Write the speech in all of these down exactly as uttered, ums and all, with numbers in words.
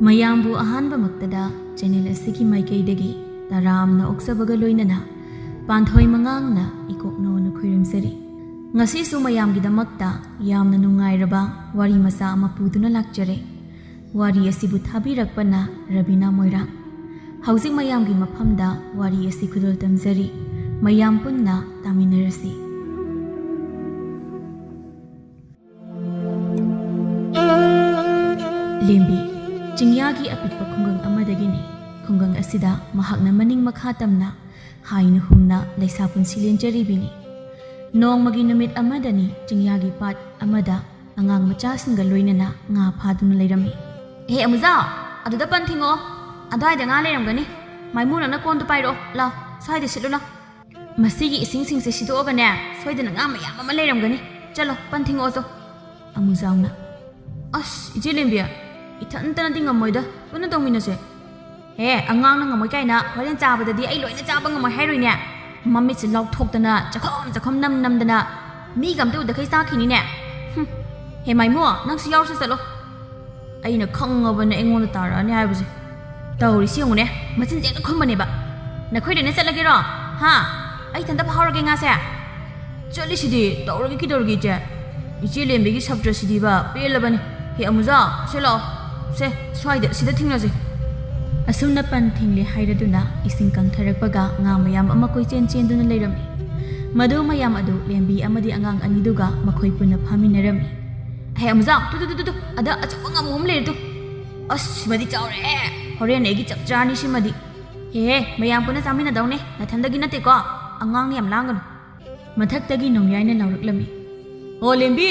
ꯃꯌꯥꯝꯕꯨ ꯑꯍꯥꯟꯕꯃꯛꯇꯗ ꯆꯦꯅꯦꯜ ꯑꯁꯤꯒꯤ ꯃꯥꯏꯀꯩꯗꯒꯤ ꯇꯔꯥꯝꯅ ꯑꯣꯛꯆꯕꯒ ꯂꯣꯏꯅꯅ ꯄꯥꯟꯊꯣꯏ ꯃꯉꯥꯡꯅ ꯏꯀꯣꯛꯅꯧꯅ ꯈꯨꯔꯨꯝꯖꯔꯤ꯫ ꯉꯁꯤꯁꯨ ꯃꯌꯥꯝꯒꯤꯗꯃꯛꯇ ꯌꯥꯝꯅ ꯅꯨꯡꯉꯥꯏꯔꯕ ꯋꯥꯔꯤ ꯃꯆꯥ ꯑꯃ ꯄꯨꯗꯨꯅ ꯂꯥꯛꯆꯔꯦ꯫ ꯋꯥꯔꯤ ꯑꯁꯤꯕꯨ ꯊꯥꯕꯤꯔꯛꯄꯅ ꯔꯕꯤꯅꯥ ꯃꯣꯏꯔꯥꯡ꯫ ꯍꯧꯖꯤꯛ ꯃꯌꯥꯝꯒꯤ ꯃꯐꯝꯗ ꯋꯥꯔꯤ ꯑꯁꯤ ꯈꯨꯗꯣꯜ ꯇꯝꯖꯔꯤ꯫ ꯃꯌꯥꯝ ꯄꯨꯟꯅ ꯇꯥꯃꯤꯟꯅꯔꯁꯤ꯫ ꯂꯦꯝꯕꯤ, ꯆꯤꯡꯌꯥꯒꯤ ꯑꯄꯤꯛꯄ ꯈꯨꯡꯒꯪ ꯑꯃꯗꯒꯤꯅꯤ꯫ ꯈꯨꯡꯒꯪ ꯑꯁꯤꯗ ꯃꯍꯥꯛꯅ ꯃꯅꯤꯡ ꯃꯈꯥ ꯇꯝꯅ ꯍꯥꯏꯅ ꯍꯨꯝꯅ ꯂꯩꯁꯥ ꯄꯨꯟꯁꯤ ꯂꯦꯟꯖꯔꯤꯕꯤꯅꯤ꯫ ꯅꯣꯡꯃꯒꯤ ꯅꯨꯃꯤꯠ ꯑꯃꯗꯅꯤ ꯆꯤꯡꯌꯥꯒꯤ ꯄꯥꯠ ꯑꯃꯗ ꯑꯉꯥꯡ ꯃꯆꯥꯁꯤꯡꯒ ꯂꯣꯏꯅꯅ ꯉꯥ ꯐꯥꯗꯨꯅ ꯂꯩꯔꯝꯃꯤ꯫ "ꯍꯦ ꯑꯃꯨꯖꯥꯎ, ꯑꯗꯨꯗ ꯄꯟ ꯊꯤꯡꯉꯛꯑꯣ, ꯑꯗꯨꯋꯥꯏꯗ ꯉꯥ ꯂꯩꯔꯝꯒꯅꯤ꯫ ꯃꯥꯏꯃꯨꯅ ꯅꯀꯣꯟꯗꯨ ꯄꯥꯏꯔꯛꯑꯣ, ꯂꯥꯎ, ꯁ꯭ꯋꯥꯏꯗ ꯁꯤꯠꯂꯨ ꯂꯥꯎ꯫ ꯃꯁꯤꯒꯤ ꯏꯁꯤꯡꯁꯤꯡꯁꯦ ꯁꯤꯗꯣꯛꯑꯒꯅꯦ, ꯁꯣꯏꯗꯅ ꯉꯥ ꯃꯌꯥꯝ ꯑꯃ ꯂꯩꯔꯝꯒꯅꯤ꯫ ꯆꯠꯂꯣ, ꯄꯟ ꯊꯤꯡꯉꯛꯑꯣ ꯆꯣ꯫" ꯑꯃꯨꯖꯥꯎꯅ, "ꯑꯁ, ꯏꯆꯦ ꯂꯦꯝꯕꯤ, ꯏꯊꯟꯇꯅꯗꯤ ꯉꯝꯃꯣꯏꯗ, ꯄꯨꯟꯅ ꯇꯧꯃꯤꯟꯅꯁꯦ꯫" "ꯍꯦ, ꯑꯉꯥꯡꯅ ꯉꯝꯃꯣꯏ ꯀꯥꯏꯅ ꯍꯣꯔꯦꯟ ꯆꯥꯕꯗꯗꯤ ꯑꯩ ꯂꯣꯏꯅ ꯆꯥꯕ ꯉꯝꯃꯣꯏ ꯍꯥꯏꯔꯣꯏꯅꯦ꯫ ꯃꯃꯤꯠꯁꯦ ꯂꯥꯎꯊꯣꯛꯇꯅ, ꯆꯈꯣꯝ ꯆꯈꯣꯝ ꯅꯝ ꯅꯝꯗꯅ, ꯃꯤꯒ ꯑꯝꯇ ꯎꯗꯈꯩ ꯆꯥꯈꯤꯅꯤꯅꯦ꯫ ꯍꯨꯝ꯫ ꯍꯦ ꯃꯥꯏꯃꯨ, ꯅꯪꯁꯨ ꯌꯥꯎꯔꯨꯁꯤ ꯆꯠꯂꯣ꯫" ꯑꯩꯅ ꯈꯪꯉꯕꯅꯦ ꯑꯩꯉꯣꯟꯗ ꯇꯥꯔꯛꯑꯅꯤ ꯍꯥꯏꯕꯁꯦ꯫ ꯇꯧꯔꯤꯁꯤ ꯌꯦꯡꯉꯨꯅꯦ, ꯃꯆꯤꯟꯁꯦ ꯍꯦꯛꯇ ꯈꯨꯝꯕꯅꯦꯕ꯫ "ꯅꯈꯣꯏ ꯂꯣꯏꯅ ꯆꯠꯂꯒꯦꯔꯣ? ꯍꯥ? ꯑꯩ ꯏꯊꯟꯇ ꯐꯥꯍꯧꯔꯒꯦ ꯉꯥꯁꯦ?" "ꯆꯠꯂꯤꯁꯤꯗꯤ, ꯇꯧꯔꯒꯦ ꯀꯩꯗꯧꯔꯒꯦ ꯏꯆꯦ? ꯏꯆꯦ ꯂꯦꯝꯕꯤꯒꯤ ꯁꯞꯇ꯭ꯔꯁꯤꯗꯤꯕ ꯄꯦꯜꯂꯕꯅꯤ꯫ ꯍꯦ ꯑꯃꯨꯖꯥꯎ, ꯁꯦ ꯂꯥꯛꯑꯣ꯫ ꯁꯦ, ꯁ꯭ꯋꯥꯏꯗ, ꯁꯤꯗ ꯊꯦꯡꯅꯁꯦ꯫" ꯑꯁꯨꯝꯅ ꯄꯟ ꯊꯤꯡꯂꯦ ꯍꯥꯏꯔꯗꯨꯅ ꯏꯁꯤꯡ ꯀꯪꯊꯔꯛꯄꯒ ꯉꯥ ꯃꯌꯥꯝ ꯑꯃ ꯀꯣꯏꯆꯦꯟ ꯆꯦꯟꯗꯨꯅ ꯂꯩꯔꯝꯃꯤ꯫ ꯃꯗꯨ ꯃꯌꯥꯝ ꯑꯗꯨ ꯂꯦꯝꯕꯤ ꯑꯃꯗꯤ ꯑꯉꯥꯡ ꯑꯅꯤꯗꯨꯒ ꯃꯈꯣꯏ ꯄꯨꯟꯅ ꯐꯥꯃꯤꯟꯅꯔꯝꯃꯤ꯫ "ꯍꯦ ꯑꯃꯨꯖꯥꯎ, ꯇꯨ, ꯇꯨ, ꯇꯨ, ꯇꯨ, ꯇꯨ, ꯑꯗ ꯑꯆꯧꯕ ꯉꯥꯃꯨ ꯑꯃ ꯂꯩꯔꯦ ꯇꯨ꯫ ꯑꯁ, ꯁꯤꯃꯗꯤ ꯆꯥꯎꯔꯦꯍꯦ꯫ ꯍꯣꯔꯦꯟ ꯑꯩꯒꯤ ꯆꯞ ꯆꯥꯔꯅꯤ ꯁꯤꯃꯗꯤ꯫ ꯍꯦ, ꯍꯦ, ꯃꯌꯥꯝ ꯄꯨꯟꯅ ꯆꯥꯃꯤꯟꯅꯗꯧꯅꯦ, ꯅꯊꯟꯗꯒꯤ ꯅꯠꯇꯦꯀꯣ꯫ ꯑꯉꯥꯡꯅ ꯌꯥꯝ ꯂꯥꯡꯒꯅꯨ꯫" ꯃꯊꯛꯇꯒꯤ ꯅꯣꯡꯌꯥꯏꯅ ꯂꯥꯎꯔꯛꯂꯝꯃꯤ꯫ "ꯑꯣ ꯂꯦꯝꯕꯤ,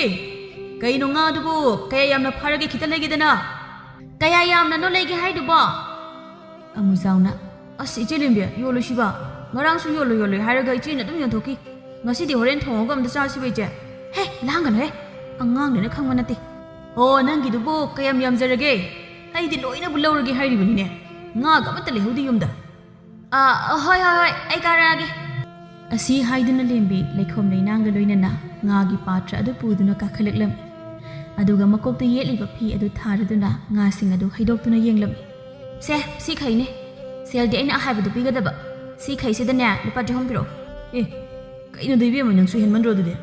ꯀꯩꯅꯣ ꯉꯥꯗꯨꯕꯨ ꯀꯌꯥ ꯌꯥꯝꯅ ꯐꯥꯔꯒꯦ? ꯈꯤꯇ ꯂꯩꯒꯦꯗꯅ꯫" "ꯀꯌꯥ ꯌꯥꯝꯅꯅꯣ ꯂꯩꯒꯦ ꯍꯥꯏꯗꯨꯕꯣ?" ꯑꯃꯨꯖꯥꯎꯅ, "ꯑꯁ ꯏꯆꯦ ꯂꯦꯝꯕꯤ, ꯌꯣꯜꯂꯨꯁꯤꯕ꯫ ꯉꯔꯥꯡꯁꯨ ꯌꯣꯜꯂꯨ ꯌꯣꯜꯂꯨ ꯍꯥꯏꯔꯒ ꯏꯆꯦꯅ ꯑꯗꯨꯝ ꯌꯣꯟꯊꯣꯛꯈꯤ꯫ ꯉꯁꯤꯗꯤ ꯍꯣꯔꯦꯟ ꯊꯣꯡꯉꯒ ꯑꯝꯇ ꯆꯥꯁꯤꯕ ꯏꯆꯦ꯫" "ꯍꯦ, ꯂꯥꯡꯒꯅꯨꯍꯦ, ꯑꯉꯥꯡꯅꯤꯅ ꯈꯪꯕ ꯅꯠꯇꯦ꯫ ꯑꯣ, ꯅꯪꯒꯤꯗꯨꯕꯨ ꯀꯌꯥꯝ ꯌꯥꯝꯖꯔꯒꯦ? ꯑꯩꯗꯤ ꯂꯣꯏꯅꯕꯨ ꯂꯧꯔꯒꯦ ꯍꯥꯏꯔꯤꯕꯅꯤꯅꯦ꯫ ꯉꯥꯒ ꯑꯃꯠꯇ ꯂꯩꯍꯧꯗꯦ ꯌꯨꯝꯗ꯫" ꯑ, ꯍꯣꯏ, ꯍꯣꯏ, ꯍꯣꯏ, ꯑꯩ ꯀꯥꯔꯛꯑꯒꯦ꯫ ꯑꯁꯤ ꯍꯥꯏꯗꯨꯅ ꯂꯦꯝꯕꯤ ꯂꯩꯈꯣꯝ ꯂꯩꯅꯥꯡꯒ ꯂꯣꯏꯅꯅ ꯉꯥꯒꯤ ꯄꯥꯇ꯭ꯔ ꯑꯗꯨ ꯄꯨꯗꯨꯅ ꯀꯥꯈꯠꯂꯛꯂꯝꯃꯤ꯫ ꯑꯗꯨꯒ ꯃꯀꯣꯛꯇ ꯌꯦꯠꯂꯤꯕ ꯐꯤ ꯑꯗꯨ ꯊꯥꯔꯗꯨꯅ ꯉꯥꯁꯤꯡ ꯑꯗꯨ ꯍꯩꯗꯣꯛꯇꯨꯅ ꯌꯦꯡꯂꯝꯃꯤ꯫ "ꯁꯦ, ꯁꯤ ꯈꯩꯅꯦ꯫ ꯁꯦꯜꯗꯤ ꯑꯩꯅ ꯑꯍꯥꯏꯕꯗꯨ ꯄꯤꯒꯗꯕ꯫ ꯁꯤ ꯈꯩꯁꯤꯗꯅꯦ ꯂꯨꯄꯥ ꯆꯍꯨꯝ ꯄꯤꯔꯛꯑꯣ꯫" "ꯑꯦ, ꯀꯩꯅꯣꯗ ꯏꯕꯦꯝꯃ, ꯅꯪꯁꯨ ꯍꯦꯟꯃꯟꯗ꯭ꯔꯣ ꯑꯗꯨꯗꯤ?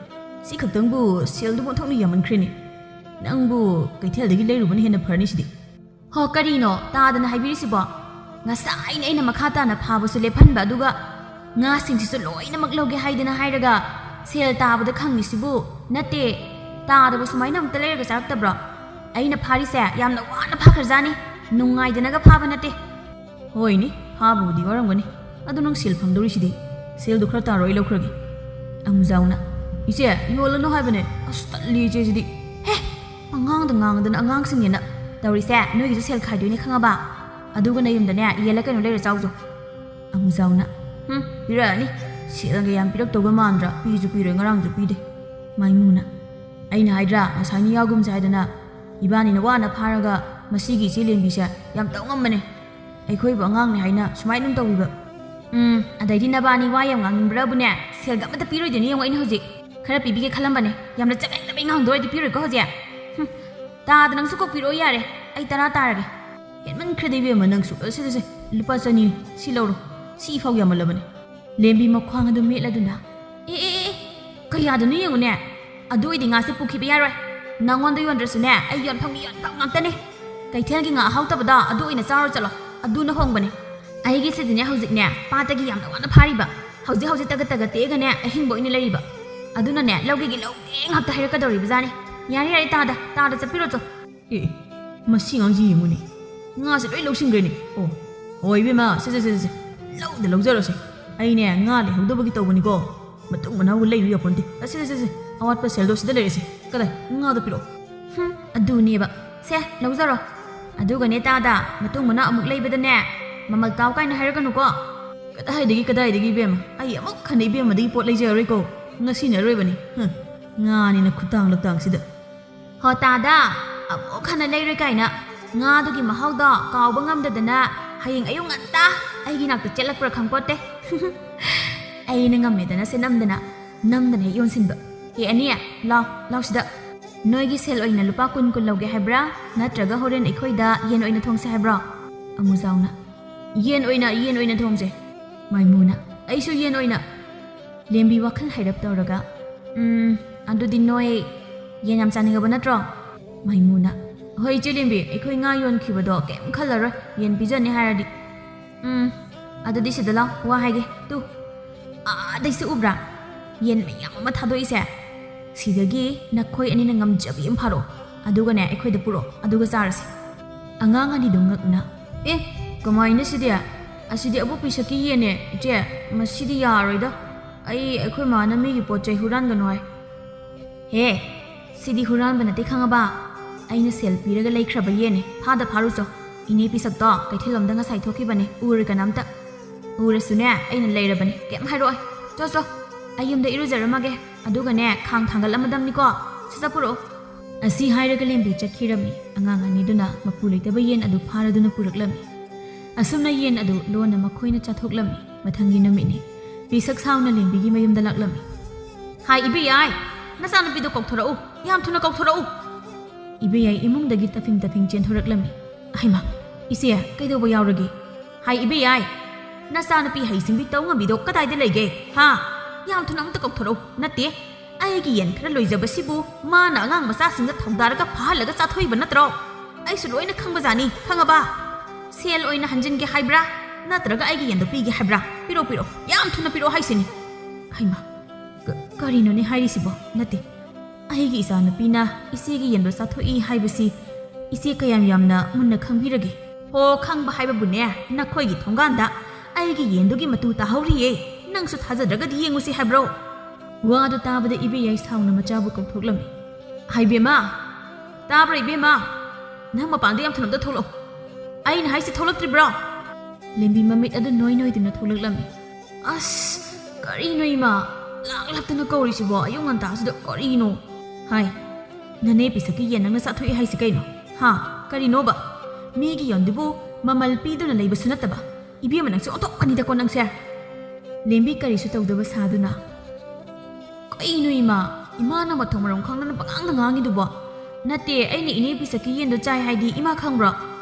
ꯁꯤ ꯈꯛꯇꯪꯕꯨ ꯁꯦꯜꯗꯨꯕꯨ ꯑꯣꯟꯊꯣꯛꯅ ꯌꯥꯝꯃꯟꯈ꯭ꯔꯦꯅꯦ꯫ ꯅꯪꯕꯨ ꯀꯩꯊꯦꯜꯗꯒꯤ ꯂꯩꯔꯨꯕꯅ ꯍꯦꯟꯅ ꯐꯔꯅꯤ ꯁꯤꯗꯤ꯫" "ꯍꯣ, ꯀꯔꯤꯅꯣ ꯇꯥꯗꯅ ꯍꯥꯏꯕꯤꯔꯤꯁꯤꯕꯣ? ꯉꯁꯥꯏꯅ ꯑꯩꯅ ꯃꯈꯥ ꯇꯥꯅ ꯐꯥꯕꯁꯨ ꯂꯦꯞꯍꯟꯕ, ꯑꯗꯨꯒ ꯉꯥꯁꯤꯡꯁꯤꯁꯨ ꯂꯣꯏꯅꯃꯛ ꯂꯧꯒꯦ ꯍꯥꯏꯗꯅ ꯍꯥꯏꯔꯒ ꯁꯦꯜ ꯇꯥꯕꯗ ꯈꯪꯉꯤꯁꯤꯕꯨ? ꯅꯠꯇꯦ, ꯇꯥꯗꯕ ꯁꯨꯃꯥꯏꯅ ꯑꯃꯨꯛꯇ ꯂꯩꯔꯒ ꯆꯥꯔꯛꯇꯕ꯭ꯔꯣ? ꯑꯩꯅ ꯐꯥꯔꯤꯁꯦ ꯌꯥꯝꯅ ꯋꯥꯅ ꯐꯥꯈ꯭ꯔꯖꯥꯠꯅꯤ, ꯅꯨꯡꯉꯥꯏꯗꯅꯒ ꯐꯥꯕ ꯅꯠꯇꯦ꯫" "ꯍꯣꯏꯅꯦ, ꯐꯥꯕꯕꯨꯗꯤ ꯋꯥꯔꯝꯒꯅꯤ꯫ ꯑꯗꯣ ꯅꯪ ꯁꯦꯜ ꯐꯪꯗꯧꯔꯤꯁꯤꯗꯤ? ꯁꯦꯜꯗꯨ ꯈꯔ ꯇꯥꯔꯣ, ꯑꯩ ꯂꯧꯈ꯭ꯔꯒꯦ꯫" ꯑꯃꯨꯖꯥꯎꯅ, "ꯏꯆꯦ, ꯌꯣꯜꯂꯅꯨ ꯍꯥꯏꯕꯅꯦ꯫ ꯑꯁ, ꯇꯜꯂꯤ ꯏꯆꯦꯁꯤꯗꯤ꯫" "ꯍꯦ, ꯑꯉꯥꯡꯗ ꯉꯥꯡꯗꯅ ꯑꯉꯥꯡꯁꯤꯡꯅꯦꯅ꯫ ꯇꯧꯔꯤꯁꯦ, ꯅꯣꯏꯒꯤꯁꯨ ꯁꯦꯜ ꯈꯥꯏꯗꯣꯏꯅꯦ ꯈꯪꯉꯕ? ꯑꯗꯨꯒ ꯅꯌꯨꯝꯗꯅꯦ ꯌꯦꯜꯂ ꯀꯩꯅꯣ ꯂꯩꯔ ꯆꯥꯎꯖꯣ꯫" ꯑꯃꯨꯖꯥꯎꯅ, "ꯍꯨꯝ, ꯄꯤꯔꯛꯑꯅꯤ꯫ ꯁꯦꯜꯒ ꯌꯥꯝ ꯄꯤꯔꯛꯇꯧꯒ ꯃꯥꯟꯗ꯭ꯔꯥ? ꯄꯤꯁꯨ ꯄꯤꯔꯣꯏ, ꯉꯔꯥꯡꯁꯨ ꯄꯤꯗꯦ꯫" ꯃꯥꯏꯃꯨꯅ, "ꯑꯩꯅ ꯍꯥꯏꯗ꯭ꯔꯥ, ꯉꯁꯥꯏꯅ ꯌꯥꯎꯒꯨꯝꯁꯦ ꯍꯥꯏꯗꯅ꯫ ꯏꯕꯥꯅꯤꯅ ꯋꯥꯅ ꯐꯥꯔꯒ ꯃꯁꯤꯒꯤ ꯏꯆꯦ ꯂꯦꯝꯕꯤꯁꯦ ꯌꯥꯝ ꯇꯧ ꯉꯝꯕꯅꯦ꯫ ꯑꯩꯈꯣꯏꯕꯨ ꯑꯉꯥꯡꯅꯦ ꯍꯥꯏꯅ ꯁꯨꯃꯥꯏꯅ ꯑꯗꯨꯝ ꯇꯧꯕꯤꯕ꯫" "ꯎꯝ, ꯑꯗꯩꯗꯤ ꯅꯕꯥꯅꯤ ꯋꯥ ꯌꯥꯝ ꯉꯥꯡꯅꯤꯡꯕ꯭ꯔꯥꯕꯨꯅꯦ, ꯁꯦꯜꯒ ꯑꯃꯠꯇ ꯄꯤꯔꯣꯏꯗꯣꯏꯅꯦ ꯌꯦꯡꯉꯣ ꯑꯩꯅ ꯍꯧꯖꯤꯛ꯫ ꯈꯔ ꯄꯤꯕꯤꯒꯦ ꯈꯜꯂꯝꯕꯅꯦ, ꯌꯥꯝꯅ ꯆꯕꯦꯡ ꯆꯕꯦꯡ ꯉꯥꯡꯗꯣꯏꯗꯤ ꯄꯤꯔꯣꯏꯀꯣ ꯍꯧꯖꯤꯛ꯫ ꯍꯨꯝ, ꯇꯥꯗ ꯅꯪꯁꯨ ꯀꯣꯛꯄꯤꯔꯛꯑꯣ ꯌꯥꯔꯦ, ꯑꯩ ꯇꯔꯥ ꯇꯥꯔꯒꯦ꯫" "ꯍꯦꯟꯃꯟꯈ꯭ꯔꯦꯗ ꯏꯕꯦꯝꯃ ꯅꯪꯁꯨ꯫ ꯑ, ꯁꯦ, ꯁꯦ, ꯁꯦ, ꯂꯨꯄꯥ ꯆꯅꯤ, ꯁꯤ ꯂꯧꯔꯣ꯫ ꯁꯤ ꯐꯥꯎ ꯌꯥꯝꯃꯜꯂꯕꯅꯦ꯫" ꯂꯦꯝꯕꯤ ꯃꯈ꯭ꯋꯥꯡ ꯑꯗꯨ ꯃꯦꯠꯂꯗꯨꯅ, "ꯑꯦ, ꯑꯦ, ꯑꯦ, ꯑꯦ, ꯀꯌꯥꯗꯅꯣ ꯌꯦꯡꯉꯨꯅꯦ꯫ ꯑꯗꯨ ꯑꯣꯏꯗꯤ ꯉꯥꯁꯦ ꯄꯨꯈꯤꯕ ꯌꯥꯔꯣꯏ꯫ ꯅꯪꯉꯣꯟꯗ ꯌꯣꯟꯗ꯭ꯔꯁꯨꯅꯦ, ꯑꯩ ꯌꯣꯟꯐꯝꯒꯤ ꯌꯣꯟꯐꯝ ꯉꯥꯛꯇꯅꯦ꯫ ꯀꯩꯊꯦꯜꯒꯤ ꯉꯥ ꯑꯍꯥꯎꯇꯕꯗꯣ ꯑꯗꯨ ꯑꯣꯏꯅ ꯆꯥꯔꯨ ꯆꯠꯂꯣ, ꯑꯗꯨꯅ ꯍꯣꯡꯕꯅꯦ꯫ ꯑꯩꯒꯤꯁꯤꯗꯤꯅꯦ ꯍꯧꯖꯤꯛꯅꯦ ꯄꯥꯠꯇꯒꯤ ꯌꯥꯝꯅ ꯋꯥꯅ ꯐꯥꯔꯤꯕ꯫ ꯍꯧꯖꯤꯛ ꯍꯧꯖꯤꯛ ꯇꯒꯠ ꯇꯒꯠ ꯇꯦꯛꯑꯒꯅꯦ ꯑꯍꯤꯡꯕ ꯑꯣꯏꯅ ꯂꯩꯔꯤꯕ꯫ ꯑꯗꯨꯅꯅꯦ ꯂꯧꯒꯦꯒꯤ ꯂꯧꯒꯦ ꯉꯥꯛꯇ ꯍꯥꯏꯔꯛꯀꯗꯧꯔꯤꯕꯖꯥꯠꯅꯤ꯫ ꯌꯥꯔꯦ, ꯌꯥꯔꯦ, ꯇꯥꯗ, ꯇꯥꯗ ꯆꯠꯄꯤꯔꯣ ꯆꯣ꯫" "ꯑꯦ, ꯑꯦ, ꯃꯁꯤ ꯑꯉꯥꯡꯁꯤ ꯌꯦꯡꯉꯨꯅꯦ꯫ ꯉꯥꯁꯦ ꯂꯣꯏ ꯂꯧꯁꯤꯟꯈ꯭ꯔꯦꯅꯦ꯫ ꯑꯣ, ꯍꯣꯏ ꯏꯕꯦꯝꯃ, ꯁꯦ, ꯁꯦ, ꯁꯦ, ꯁꯦ, ꯂꯧꯗ ꯂꯧꯖꯔꯣꯁꯦ꯫ ꯑꯩꯅꯦ ꯉꯥ ꯂꯩꯍꯧꯗꯕꯒꯤ ꯇꯧꯕꯅꯤꯀꯣ꯫ ꯃꯇꯨꯡ ꯃꯅꯥꯎꯒ ꯂꯩꯔꯨ ꯌꯥꯄꯣꯟꯇꯦ꯫ ꯑꯁꯦ, ꯑꯁꯦ, ꯑꯁꯦ, ꯑꯋꯥꯠꯄ ꯁꯦꯜꯗꯣ ꯁꯤꯗ ꯂꯩꯔꯦꯁꯦ꯫ ꯀꯗꯥꯏ? ꯉꯥꯗꯣ ꯄꯤꯔꯛꯑꯣ꯫" "ꯍꯨꯝ, ꯑꯗꯨꯅꯦꯕ꯫ ꯁꯦ, ꯂꯧꯖꯔꯣ꯫ ꯑꯗꯨꯒꯅꯦ ꯇꯥꯗ, ꯃꯇꯨꯡ ꯃꯅꯥꯎ ꯑꯃꯨꯛ ꯂꯩꯕꯗꯅꯦ, ꯃꯃꯜ ꯇꯥꯎ ꯀꯥꯏꯅ ꯍꯥꯏꯔꯛꯀꯅꯨꯀꯣ꯫" "ꯀꯗꯥꯏꯗꯒꯤ, ꯀꯗꯥꯏꯗꯒꯤ ꯏꯕꯦꯝꯃ? ꯑꯩ ꯑꯃꯨꯛ ꯍꯟꯅ ꯏꯕꯦꯝꯃꯗꯒꯤ ꯄꯣꯠ ꯂꯩꯖꯔꯔꯣꯏꯀꯣ꯫ ꯉꯁꯤꯅ ꯑꯔꯣꯏꯕꯅꯤ꯫ ꯍꯨꯝ, ꯉꯥꯅꯤꯅ ꯈꯨꯇꯥꯡ ꯂꯛꯇꯥꯡꯁꯤꯗ꯫" "ꯍꯣ ꯇꯥꯗ, ꯑꯃꯨꯛ ꯍꯟꯅ ꯂꯩꯔꯣꯏ ꯀꯥꯏꯅ꯫ ꯉꯥꯗꯨꯒꯤ ꯃꯍꯥꯎꯗꯣ ꯀꯥꯎꯕ ꯉꯝꯗꯗꯅ ꯍꯌꯦꯡ ꯑꯌꯨꯛ ꯉꯟꯇꯥ ꯑꯩꯒꯤ ꯅꯥꯛꯇ ꯆꯦꯜꯂꯛꯄ꯭ꯔꯥ ꯈꯪꯄꯣꯠꯇꯦ꯫ ꯑꯩꯅ ꯉꯝꯃꯦꯗꯅ ꯁꯦ ꯅꯝꯗꯅ, ꯅꯝꯗꯅ ꯍꯦꯛ ꯌꯣꯟꯁꯤꯟꯕ꯫ "ꯍꯦ ꯑꯅꯤ, ꯂꯥꯎ, ꯂꯥꯎ ꯁꯤꯗ꯫ ꯅꯣꯏꯒꯤ ꯁꯦꯜ ꯑꯣꯏꯅ ꯂꯨꯄꯥ ꯀꯨꯟ ꯀꯨꯟ ꯂꯧꯒꯦ ꯍꯥꯏꯕ꯭ꯔꯥ? ꯅꯠꯇ꯭ꯔꯒ ꯍꯣꯔꯦꯟ ꯑꯩꯈꯣꯏꯗ ꯌꯦꯟ ꯑꯣꯏꯅ ꯊꯣꯡꯁꯦ ꯍꯥꯏꯕ꯭ꯔꯣ?" ꯑꯃꯨꯖꯥꯎꯅ, "ꯌꯦꯟ ꯑꯣꯏꯅ, ꯌꯦꯟ ꯑꯣꯏꯅ ꯊꯣꯡꯁꯦ꯫" ꯃꯥꯏꯃꯨꯅ, "ꯑꯩꯁꯨ ꯌꯦꯟ ꯑꯣꯏꯅ꯫" ꯂꯦꯝꯕꯤ ꯋꯥꯈꯜ ꯍꯥꯏꯔꯞ ꯇꯧꯔꯒ, "ꯎꯝ, ꯑꯗꯨꯗꯤ ꯅꯣꯏ ꯌꯦꯟ ꯌꯥꯝ ꯆꯥꯅꯤꯡꯉꯕ ꯅꯠꯇ꯭ꯔꯣ?" ꯃꯥꯏꯃꯨꯅ, "ꯍꯣꯏ ꯏꯆꯦ ꯂꯦꯝꯕꯤ, ꯑꯩꯈꯣꯏ ꯉꯥ ꯌꯣꯟꯈꯤꯕꯗꯣ ꯀꯩꯝ ꯈꯜꯂꯔꯣꯏ, ꯌꯦꯟ ꯄꯤꯖꯅꯤ ꯍꯥꯏꯔꯗꯤ꯫ ꯎꯝ, ꯑꯗꯨꯗꯤ ꯁꯤꯗ ꯂꯥꯎ, ꯋꯥ ꯍꯥꯏꯒꯦ, ꯇꯨ꯫ ꯑꯥꯗꯩꯁꯨ ꯎꯕ꯭ꯔꯥ? ꯌꯦꯟ ꯃꯌꯥꯝ ꯑꯃ ꯊꯥꯗꯣꯛꯏꯁꯦ꯫ ꯁꯤꯗꯒꯤ ꯅꯈꯣꯏ ꯑꯅꯤꯅ ꯉꯝꯖꯕꯤ ꯑꯃ ꯐꯥꯔꯛꯑꯣ, ꯑꯗꯨꯒꯅꯦ ꯑꯩꯈꯣꯏꯗ ꯄꯨꯔꯛꯑꯣ, ꯑꯗꯨꯒ ꯆꯥꯔꯁꯤ꯫" ꯑꯉꯥꯡ ꯑꯅꯤꯗꯨ ꯉꯛꯅ, "ꯑꯦ, ꯀꯃꯥꯏꯅ ꯁꯤꯗꯤ? ꯑꯁꯤꯗꯤ ꯑꯕꯣꯛ ꯄꯤꯁꯛꯀꯤ ꯌꯦꯟꯅꯦ, ꯏꯆꯦ, ꯃꯁꯤꯗꯤ ꯌꯥꯔꯣꯏꯗ꯫ ꯑꯩ, ꯑꯩꯈꯣꯏ ꯃꯥꯅ ꯃꯤꯒꯤ ꯄꯣꯠ ꯆꯩ ꯍꯨꯔꯥꯟꯒꯅꯨ ꯍꯥꯏ꯫" "ꯍꯦ, ꯁꯤꯗꯤ ꯍꯨꯔꯥꯟꯕ ꯅꯠꯇꯦ ꯈꯪꯉꯕ? ꯑꯩꯅ ꯁꯦꯜ ꯄꯤꯔꯒ ꯂꯩꯈ꯭ꯔꯕ ꯌꯦꯟꯅꯦ, ꯐꯥꯗ ꯐꯥꯔꯨꯆꯣ꯫ ꯏꯅꯦ ꯄꯤꯁꯛꯇꯣ ꯀꯩꯊꯦꯜꯂꯣꯝꯗ ꯉꯁꯥꯏ ꯊꯣꯛꯈꯤꯕꯅꯦ, ꯎꯔꯦ ꯀꯅꯥꯝꯇ꯫ ꯎꯔꯁꯨꯅꯦ, ꯑꯩꯅ ꯂꯩꯔꯕꯅꯦ, ꯀꯩꯝ ꯍꯥꯏꯔꯛꯑꯣꯏ꯫ ꯆꯣ, ꯆꯣ, ꯑꯩ ꯌꯨꯝꯗ ꯏꯔꯨꯖꯔꯝꯃꯒꯦ, ꯑꯗꯨꯒꯅꯦ, ꯈꯥꯡ ꯊꯥꯡꯒꯠꯂꯝꯃꯗꯝꯅꯤꯀꯣ꯫ ꯁꯠ ꯁꯠ ꯄꯨꯔꯛꯑꯣ꯫" ꯑꯁꯤ ꯍꯥꯏꯔꯒ ꯂꯦꯝꯕꯤ ꯆꯠꯈꯤꯔꯝꯃꯤ꯫ ꯑꯉꯥꯡ ꯑꯅꯤꯗꯨꯅ ꯃꯄꯨ ꯂꯩꯇꯕ ꯌꯦꯟ ꯑꯗꯨ ꯐꯥꯔꯗꯨꯅ ꯄꯨꯔꯛꯂꯝꯃꯤ꯫ ꯑꯁꯨꯝꯅ ꯌꯦꯟ ꯑꯗꯨ ꯂꯣꯟꯅ ꯃꯈꯣꯏꯅ ꯆꯥꯊꯣꯛꯂꯝꯃꯤ꯫ ꯃꯊꯪꯒꯤ ꯅꯨꯃꯤꯠꯅꯤ꯫ ꯄꯤꯁꯛ ꯁꯥꯎꯅ ꯂꯦꯝꯕꯤꯒꯤ ꯃꯌꯨꯝꯗ ꯂꯥꯛꯂꯝꯃꯤ꯫ "ꯍꯥꯏ, ꯏꯕꯦꯌꯥꯏ, ꯅꯆꯥꯅꯨꯄꯤꯗꯣ ꯀꯧꯊꯣꯔꯛꯎ, ꯌꯥꯝ ꯊꯨꯅ ꯀꯧꯊꯣꯔꯛꯎ꯫" ꯏꯕꯦꯌꯥꯏ ꯏꯃꯨꯡꯗꯒꯤ ꯇꯐꯤꯡ ꯇꯐꯤꯡ ꯆꯦꯟꯊꯣꯔꯛꯂꯝꯃꯤ꯫ "ꯍꯩꯃꯥ, ꯏꯆꯦ, ꯀꯩꯗꯧꯕ ꯌꯥꯎꯔꯒꯦ? ꯍꯥꯏ, ꯏꯕꯦꯌꯥꯏ, ꯅꯆꯥꯅꯨꯄꯤ ꯍꯩꯁꯤꯡꯕꯤ ꯇꯧ ꯉꯝꯕꯤꯗꯣ ꯀꯗꯥꯏꯗ ꯂꯩꯒꯦ? ꯍꯥ? ꯌꯥꯝ ꯊꯨꯅ ꯑꯝꯇ ꯀꯧꯊꯣꯔꯛꯎ꯫ ꯅꯠꯇꯦ, ꯑꯩꯒꯤ ꯌꯦꯟ ꯈꯔ ꯂꯣꯏꯖꯕꯁꯤꯕꯨ ꯃꯥꯅ ꯑꯉꯥꯡ ꯃꯆꯥꯁꯤꯡꯗ ꯊꯧꯗꯥꯔꯒ ꯐꯥꯍꯜꯂꯒ ꯆꯥꯊꯣꯛꯏꯕ ꯅꯠꯇ꯭ꯔꯣ? ꯑꯩꯁꯨ ꯂꯣꯏꯅ ꯈꯪꯕꯖꯥꯠꯅꯤ, ꯈꯪꯉꯕ? ꯁꯦꯜ ꯑꯣꯏꯅ ꯍꯟꯖꯤꯟꯒꯦ ꯍꯥꯏꯕ꯭ꯔꯥ? ꯅꯠꯇ꯭ꯔꯒ ꯑꯩꯒꯤ ꯌꯦꯟꯗꯣ ꯄꯤꯒꯦ ꯍꯥꯏꯕ꯭ꯔꯥ? ꯄꯤꯔꯛꯑꯣ, ꯄꯤꯔꯛꯑꯣ, ꯌꯥꯝ ꯊꯨꯅ ꯄꯤꯔꯛꯑꯣ ꯍꯥꯏꯁꯤꯅꯤ꯫" ꯍꯩꯃꯥ, ꯀ-, ꯀꯔꯤꯅꯣꯅꯦ ꯍꯥꯏꯔꯤꯁꯤꯕꯣ? ꯅꯠꯇꯦ, ꯑꯩꯒꯤ ꯏꯆꯥꯅꯨꯄꯤꯅ ꯏꯆꯦꯒꯤ ꯌꯦꯟꯗꯣ ꯆꯥꯊꯣꯛꯏ ꯍꯥꯏꯕꯁꯤ ꯏꯆꯦ ꯀꯌꯥꯝ ꯌꯥꯝꯅ ꯃꯨꯟꯅ ꯈꯪꯕꯤꯔꯒꯦ? ꯍꯣ, ꯈꯪꯕ ꯍꯥꯏꯕꯕꯨꯅꯦ, ꯅꯈꯣꯏꯒꯤ ꯊꯣꯡꯒꯥꯟꯗ ꯑꯩꯒꯤ ꯌꯦꯟꯗꯨꯒꯤ ꯃꯇꯨ ꯇꯥꯍꯧꯔꯤꯌꯦ꯫ ꯅꯪꯁꯨ ꯊꯥꯖꯗ꯭ꯔꯒꯗꯤ ꯌꯦꯡꯉꯨꯁꯤ ꯍꯥꯏꯕ꯭ꯔꯣ? ꯋꯥꯗꯨ ꯇꯥꯕꯗ ꯏꯕꯦꯌꯥꯏ ꯁꯥꯎꯅ ꯃꯆꯥꯕꯨ ꯀꯧꯊꯣꯛꯂꯝꯃꯤ꯫ "ꯍꯥꯏ ꯏꯕꯦꯝꯃ, ꯇꯥꯕ꯭ꯔꯥ ꯏꯕꯦꯝꯃ? ꯅꯪ ꯃꯄꯥꯟꯗ ꯌꯥꯝ ꯊꯨꯅ ꯑꯝꯇ ꯊꯣꯛꯂꯛꯑꯣ꯫ ꯑꯩꯅ ꯍꯥꯏꯁꯤ ꯊꯣꯛꯂꯛꯇ꯭ꯔꯤꯕ꯭ꯔꯣ?" ꯂꯦꯝꯕꯤ ꯃꯃꯤꯠ ꯑꯗꯨ ꯅꯣꯏ ꯅꯣꯏꯗꯨꯅ ꯊꯣꯛꯂꯛꯂꯝꯃꯤ꯫ "ꯑꯁ, ꯀꯔꯤꯅꯣ ꯏꯃꯥ? ꯂꯥꯛ ꯂꯥꯛꯇꯅ ꯀꯧꯔꯤꯁꯤꯕꯣ ꯑꯌꯨꯛ ꯉꯟꯇꯥꯁꯤꯗ ꯀꯔꯤꯅꯣ?" "ꯍꯥꯏ, ꯅꯅꯦ ꯄꯤꯁꯛꯀꯤ ꯌꯦꯟ ꯅꯪꯅ ꯆꯥꯊꯣꯛꯏ ꯍꯥꯏꯁꯤ ꯀꯩꯅꯣ? ꯍꯥ? ꯀꯔꯤꯅꯣꯕ? ꯃꯤꯒꯤ ꯌꯦꯟꯗꯨꯕꯨ ꯃꯃꯜ ꯄꯤꯗꯨꯅ ꯂꯩꯕꯁꯨ ꯅꯠꯇꯕ, ꯏꯕꯦꯝꯃ, ꯅꯪꯁꯦ ꯑꯣꯟꯊꯣꯛꯄꯅꯤꯗꯀꯣ ꯅꯪꯁꯦ꯫ ꯂꯦꯝꯕꯤ ꯀꯔꯤꯁꯨ ꯇꯧꯗꯕ ꯁꯥꯗꯨꯅ, "ꯀꯩꯅꯣ ꯏꯃꯥ? ꯏꯃꯥꯅ ꯃꯊꯣꯡ ꯃꯔꯝ ꯈꯪꯗꯅ ꯄꯉꯥꯡꯗ ꯉꯥꯡꯉꯤꯗꯨꯕꯣ?" "ꯅꯠꯇꯦ, ꯑꯩꯅ ꯏꯅꯦ ꯄꯤꯁꯛꯀꯤ ꯌꯦꯟꯗꯣ ꯆꯥꯏ ꯍꯥꯏꯗꯤ ꯏꯃꯥ ꯈꯪꯕ꯭ꯔꯣ?"